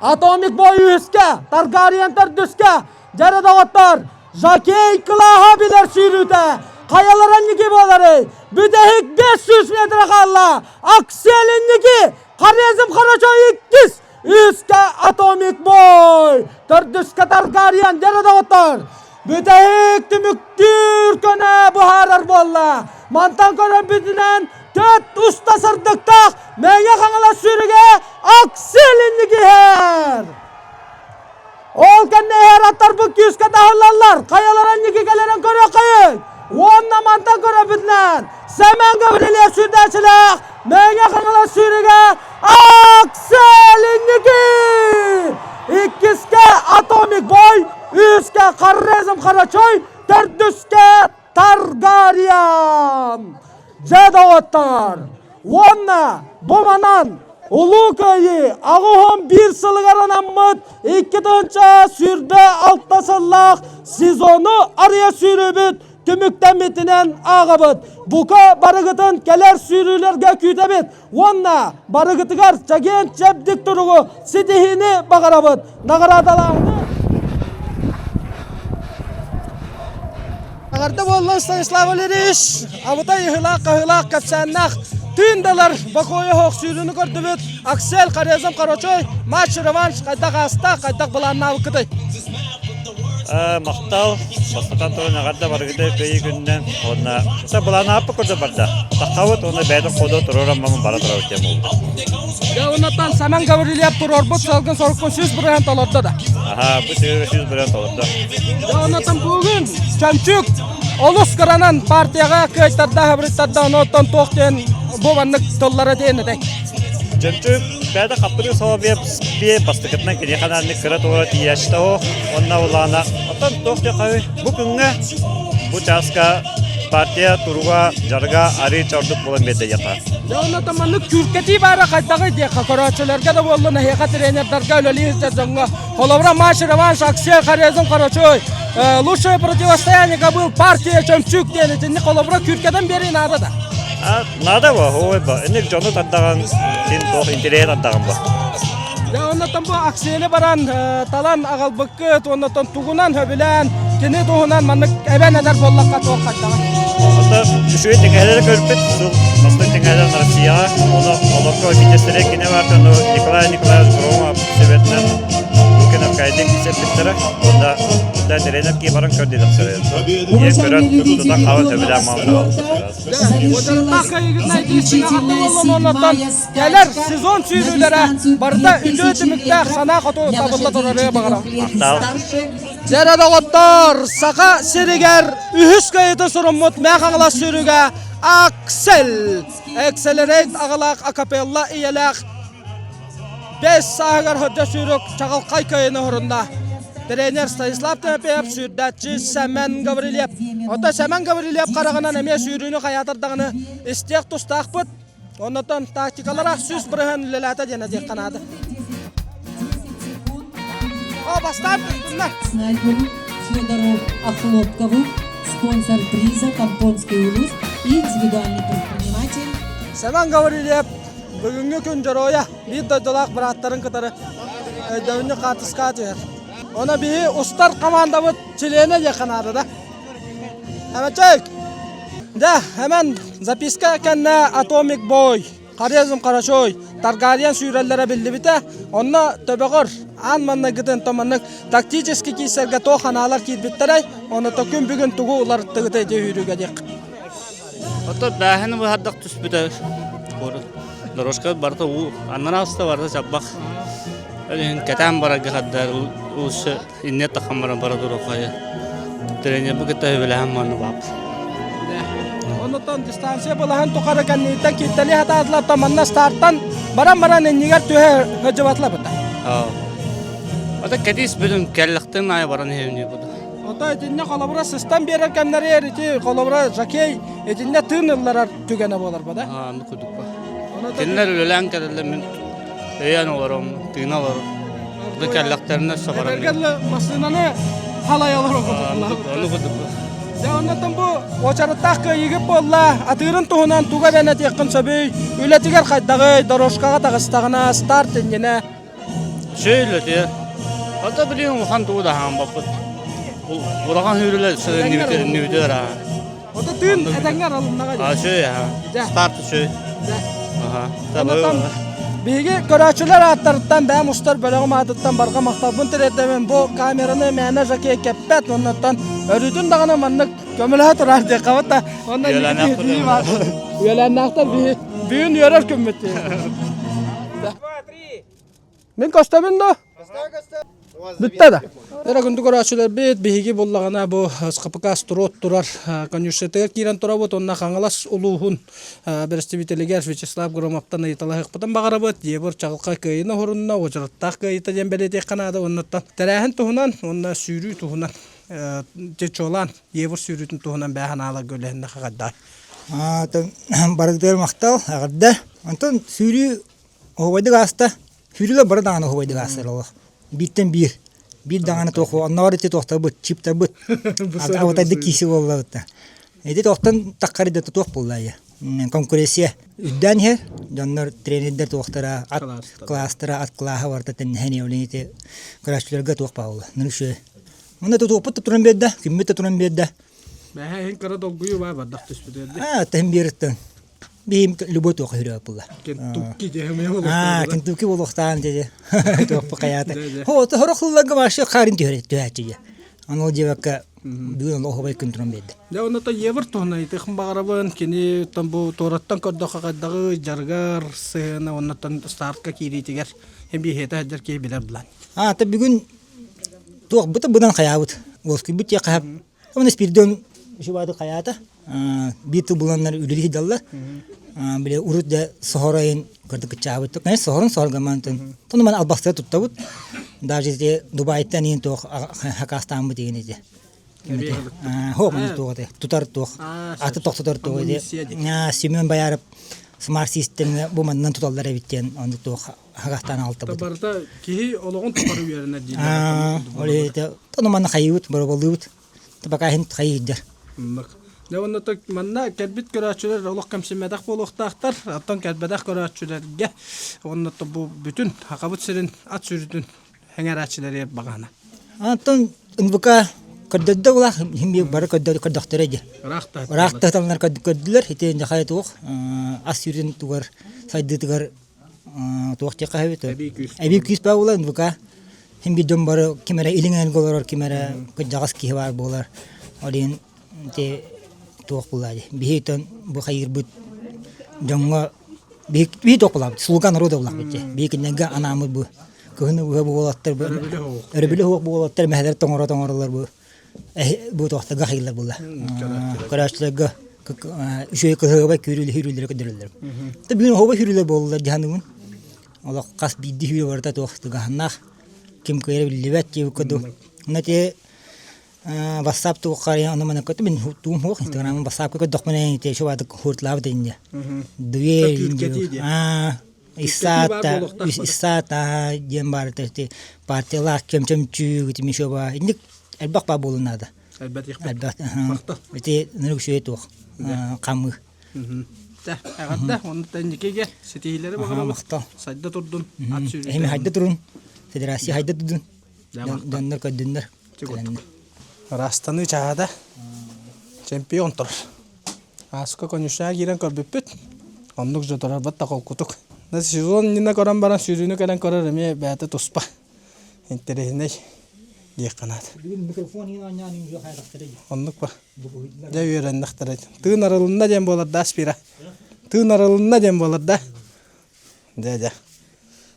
Atomic Boy үһүскэ, Таргариен төрдүскэ, дьэрэ доҕоттор, Жокей кылааһа билэр сүүрүүтэ хайалара инники буоларый? Бүтэһик 500 метр хаалла. Аксель инники, Хорезм Харачой иккис, үһүскэ Atomic Boy, төрдүскэ Таргариен, дьэрэ доҕоттор. Бүтэһик түмүктүүр көнө быһаарар буолла. Мантан көрөрбүтүнэн төрт уста сырдыктаах Мэҥэ Хаҥалас сүүрүгэ Аксель инники иһэр. Ол кэннэ иһэр аттарбыт күүскэ таһыллаллар. Хайалара инники кэлэрин көрүөххэйиҥ. Уонна мантан көрөрбүтүнэн Сэмэн Гаврильев сүүрдээччилээх Мэҥэ Хаҥалас сүүрүгэ Аксель инники! Иккискэ Atomic Boy, үһүскэ Хорезм Харачой, төрдүскэ Таргариан. Дьэ доҕоттор, уонна бу манан. Улуу Кыайыы 81 сылыгар анаммыт 2026 сыллаах сезону арыйа сүүрүүбүт түмүктэммитинэн ааҕабыт. Бука барыгытын кэлэр сүүрүүлэргэ күүтэбит уонна барыгытыгар чэгиэн чэбдик туругу ситиһиини баҕарабыт. Наҕараадалааһыны Аҕарда буолла Станислав Валерьевич, абытай ыһылаах-хаһыылаах кэпсээннээх тыын далар бокуойа оһох сүүрүүнү көрдүбүт. Аксель Хорезм Корочой матч реванш хайдах ааста, хайдах былааннаабыккытый? Махтал, бастатан туран эҕэрдэ барыгыта кыайыы күнүнэн уонна былааннаабыт курдук барда. Таххабыт уонна бэйэтин ходу туруоран бара турабыт диэн буолбута. Дьэ, оннуттан Саман Гаврильев туруорбут сыалгын соруккун 100% толордо да? Аха, бу сүүрүгэ 100% толордо. Дьэ, оннуттан бүгүн Чөмчүүк олус кыранан партияҕа кыайтарда, хабырыттарда, онуттан туох диэн бу маннык тыллара диэн этэй? Чөмчүүк бэйэтэ хаппырыы соло биэ бастакытынан киниэхэ анааннык кыра туора тиийээччитэ оһох уонна улаана. Оттон туох диэххэ бу күҥҥэ бу чааска партия туруга, дьарыга арыый чордук буолан биэрдэ диэххэ. Дьэ, онно маннык күүркэтии баара хайдаҕый диэххэ, көрөөччүлэргэ да буоллун, эһиэхэ тренердарга үлэлии сылдьар дьоҥҥо. Холобура, матч реванш Аксия Хорезм Корочой. Лучшее противостояние был партия Чөмчүүк диэн итинник холобура күүркэтэн биэрии наада да? Наада ба, ой ба. Инник дьону тардаҕын, син туох интэриэһи тардаҕын ба. Дьэ, оннотон бу Аксиэли баран талан аҕалбыккыт, оннотон тугунан сөбүлээн, кини туһунан маннык эбэн этэр буоллахха туох хайдаҕын? Ото үчүгэй тиҥэһэлэри көрбүт, сыл бастыҥ тиҥэһэлэр Россияҕа, ону олорго Витязтэрэ кини баартан Николай Николаевич Громов сүбэтинэн Лукин Аркадий кисэппиттэрэ, онно да тренер ки баран көр диэтэхтэрэ. Ийэ көрөн тутан хаалан сөбүлээн маалта Кэлэр сезон сүүрүүлэрэ барыта үтүө түмүктээх санаа хоту табылла турарыга баҕарабын. Дьэрэ доҕоттор, Саха сиригэр үһүс кыайыыты суруммут Мэҥэ Хаҥалас сүүрүүгэ Аксель Экселерейт аҕалаах акапелла ийэлээх Бэс сааһыгар Ходьо сүүрүк чаҕылхай кыайыыны оһорунна. Тренер Станислав Тимофеев, сүүрдээччи Сэмэн Гаврильев. Оттон Сэмэн Гаврильев хараҕынан эмиэ сүүрүүнү хайаатар даҕаны истиэх тустаахпыт. Оннотон тактикалара 100% үлэлээтэ диэн этиэххэ наада. О, бастаан туттунна. Снайперу Федору Охлопкову, спонсор приза Компонский улус и индивидуальный предприниматель. Сэмэн Гаврильев Бүгүҥҥү күн дьоруойа биир дойдулаах бырааттарын кытары өйдөбүнньүк хаартыскаҕа түһэр. Ону биһи устар командабыт чилиэнэ диэххэ наада да. Эмэчэйк! Дэ, эмэн записка кэннэ Atomic Boy, Хорезм Карачой, Таргариен сүүрэллэрэ биллибитэ. Онно төбөҕөр аан маннайгытын томаннык тактический киирсэргэ туох анаалар киирбиттэрэй, ону күн бүгүн тугу уларыттыгытай дии үүрүүгэ диэх. Ото бээһин быһардах түспүтэ. Дорожка барыта уу аннан ааста барыта чаббах. Ол кэтээн барарга хаддар лучше инне тахан баран бара туруоххайа. Тренербит кытта сөбүлэһэн манны баап. Оннуттан дистанция былаһын тухары кэнниттэн кииртэли хатаатылар манна стартан баран-баран иннигэр түһэ сылдьыбатылар быта. Ата кэтис бүтүн кэллэхтин аайы баран иһэбин буду. Ото итиннэ холобура сыстан биэрэр кэмнэригэр ити холобура жокей итиннэ тыын ылларар түгэнэ буолар ба да? Аны курдук ба. Кинилэр үлэлээн кэлэллэр мин өйөөн олором, тыына олором. Бу кэллэхтэринэ сабарам. Этэргэ массыынаны халай олорор Ону курдук ба. Дьэ оннотон бу уочараттаах кыайыыгыт буолла. Атыырын туһунан туга эбэн этиэххин сөбүй? Үлэтигэр хайдаҕый? Дорожкаҕа таҕыстаҕына, старт иннинэ Сөйлөтүө. Ата билигин улахан тугу да хаамбаппыт. Улахан сүүрүлэр иннибитигэр аа. Ото тыын этэҥҥэ аралыннаҕа дии. Сөй аха. Старт сөй. Аха. Биһиги көрөөччүлэр ааттарыттан бэйэм устар бөлөҕүм аатыттан барҕа махталбын тириэрдэбин. Бу камераны мээнэ жокей кэппэт, оннуттан өрүүтүн даҕаны маннык көмөлөһө турар диэххэ да. Онно Үөлээннээхтэр биһи бүгүн үөрэр күммүт. Мин көстөбүн да? Бүттэ да. Эрэ күндү көрөөччүлэрбит биһиги буллаҕына бу СХПК Строт турар конюшнятыгар киирэн турабыт уонна Хаҥалас улууһун бэрэстэбиитэлигэр Вячеслав Громовтан ыйыталаһыахпытын баҕарабыт. Дьиэбэр чаҕылхай кыайыыны оһорунна, уочараттаах кыайыыта диэн бэлиэтиэххэ наада уоннаттан тэрээһин туһунан уонна сүүрүү туһунан чуолаан Евр сүүрүүтүн туһунан бэйэ санааларга үлэһиннэ хагайдаай. Барыгытыгар махтал, эҕэрдэ. Онтон сүүрүү. Оһуобайдык ааста. Сүүрүүлэр бары даҕаны оһуобайдык аастар олох. Бииртэн биир. Биир даҕаны туох оннооҕор ити туохтарбыт, чиптарбыт. Абытайдык кииси буоллабыт. Ити туохтан таххар да туох буолла Конкуренция үрдээн иһэр. Дьоннор тренердэр туохтара, ат класстара, ат клаһа барыта тэннэһэн иһэ ити көрөөччүлэргэ туох баалла. Нырышы. Мында тутуоппут да туран биэрдэ, күммүт да туран биэрдэ. Бэһэ иһин кыра долгуйуу баа бардах түспүт эрдэ. Аа, тыһын биэриттэн. Биһим любой туох хүрэ буолла. Кентукки Аа, Кентукки буолуохтаан дии. Туохпу хайаата. Хо, хорох сылларга вообще харын түһэр түһээччи. Аны ол диэбэккэ бүгүн оһобай күн туран биэрдэ. Дьэ онно Евр туһунан ыйытыахпын баҕарабын. Кини бу туораттан көрдөххө хайдаҕы дьарыгар сыһыана оннуттан стартка киириитигэр эбиэһиэтэ сылдьар киһи билэр булан. Аа, та бүгүн туох быта быдан хайаабыт. Уоскуйбут диэххэ хаһап. Оны Спиридон Шубады хайаата. Биир тыл буланнар үлэлии сылдьаллар. Били урут да соһоройун көрдүк кыччаабыт. Конечно, соһорун соһоргамантын. Тону ман албастары туттабыт. Даже ити Дубайтан иин туох хакастааммыт деген ити. Хо маны туох ити тутар туох аты тохтотор туох ити. Семен Бояров смарт системҥэ бу маннан туталлар эбит диэн онну туох хагастаан алтабыт. Барыта киһи олоҕун тухары үөрэнэр дииллэр. Ол ити тону манна хайыыбыт, бороболуубут. Пока иһин хайыырдар. Дьэ уонна манна кэлбит көрөөччүлэр олох кэмсиммэтэх буолуохтаахтар. Оттон кэлбэтэх көрөөччүлэргэ уонна бу бүтүн Хахабыт сирин ат сүүрүтүн эҥэрээччилэри баҕана. Онтон НВК көрдөрдө улах хим бары көрдөхтөрө дии. Ыраахтаһыталлар көрдүлэр. Ити ньахай туох ас сүүрүтүн тугар сайдыытыгар туох диэххэ сөбүй эбии күүс баа буолар НВК Син биир дьон бары ким эрэ илиҥ эҥэргэ олорор, ким эрэ кырдьаҕас киһи баар буолар. Ол иһин ити туох буолла дии. Биһи тон бу хайыырбыт дьоҥҥо биһи биһи туох буолабыт слуга народа буоллахпыт дии. Биһи кинилэргэ анааммыт бу кыһыны быһа бу уолаттар бу өрөбүлү суох бу уолаттар мэһэлэр тоҥоро тоҥороллор бу бу туохтарга хайыыллар буолла. Көрөөччүлэргэ үчүгэй кыһыабай күүрүүлэр көрдөрөллөр. Бүгүн оһуобай күүрүүлэр буоллулар дии саныыбын. Олох хас биирдии сүүрэ барыта туох тыгаһыннаах, ким кыайара биллибэт диэбит курдук. Онно ити WhatsApp туохха ону маны көтө мин туум суох Инстаграмын WhatsAppка көрдөхпүнэ ити шубадык хууртлаабыт инньэ. Дуэ аа Исаата Исаата диэн баар ити партиялаах чөмчөмчүү ити мишоба инник элбэх баа буолун наада. Элбэх Ити нырык үчүгэй туох хамыы. Эҕэрдэ, оннуттан инникигэ ситиһиилэри баҕарабыт. Сайда турдун, ат сүүрүүтэ. Эһими хайда турун, федерация хайда турдун. Дьоннор көрдүннэр. Ырастаныы чаһада чемпион турар. Ааска конюшняға киирэн көрбүппүт. Оннук же турарбат да холкутук. Сезон иннинэ көрөн баран сүүрүүнү кэлэн көрөр эмиэ бэйэтэ туспа. Интэриэһинэй диэххэ наада. Бүгүн микрофон иин оонньоон үҥсүү хайдахтара Оннук ба. Дьэ үөрэннэхтэрэ. Тыын арылынна диэн буолар да Аспира. Тыын арылынна диэн буолар да. Дьэ дьэ.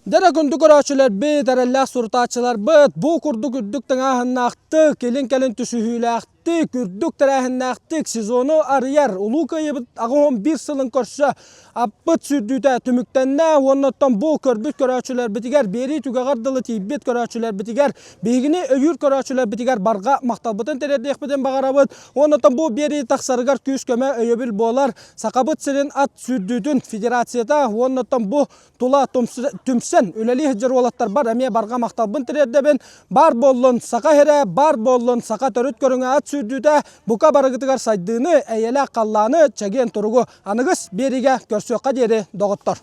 Дьэ күндү көрөөччүлэрбит, эрэллээх сурутааччыларбыт, бу курдук үрдүк тыҥааһыннаахтык, илин-кэлин түсүһүүлээхтик, үрдүк тэрээһиннээхтик сезону арыйар Улуу Кыайыыбыт 81 сылын көрсө Аппыт сүүрдүүтэ түмүктэннэ уонна оттон бу көрбүт көрөөччүлэрбитигэр, биэрии түгэҕэр дылы тиийбит көрөөччүлэрбитигэр, биһигини өйүүр көрөөччүлэрбитигэр барҕа махталбытын тириэрдиэхпитин баҕарабыт. Уонна оттон бу биэрии тахсарыгар күүс-көмө өйөбүл буолар Сахабыт сирин ат сүүрдүүтүн федерацията уонна оттон бу тула түмсэн үлэлии сылдьар уолаттарбар эмиэ барҕа махталбын тириэрдэбин. Баар буоллун саха сирэ, баар буоллун саха төрүт көрүҥэ ат сүүрдүүтэ бука барыгытыгар сайдыыны, эйэлээх халлааны, чэгиэн туругу аныгыс биэриигэ көрсүөххэ диэри доҕоттор.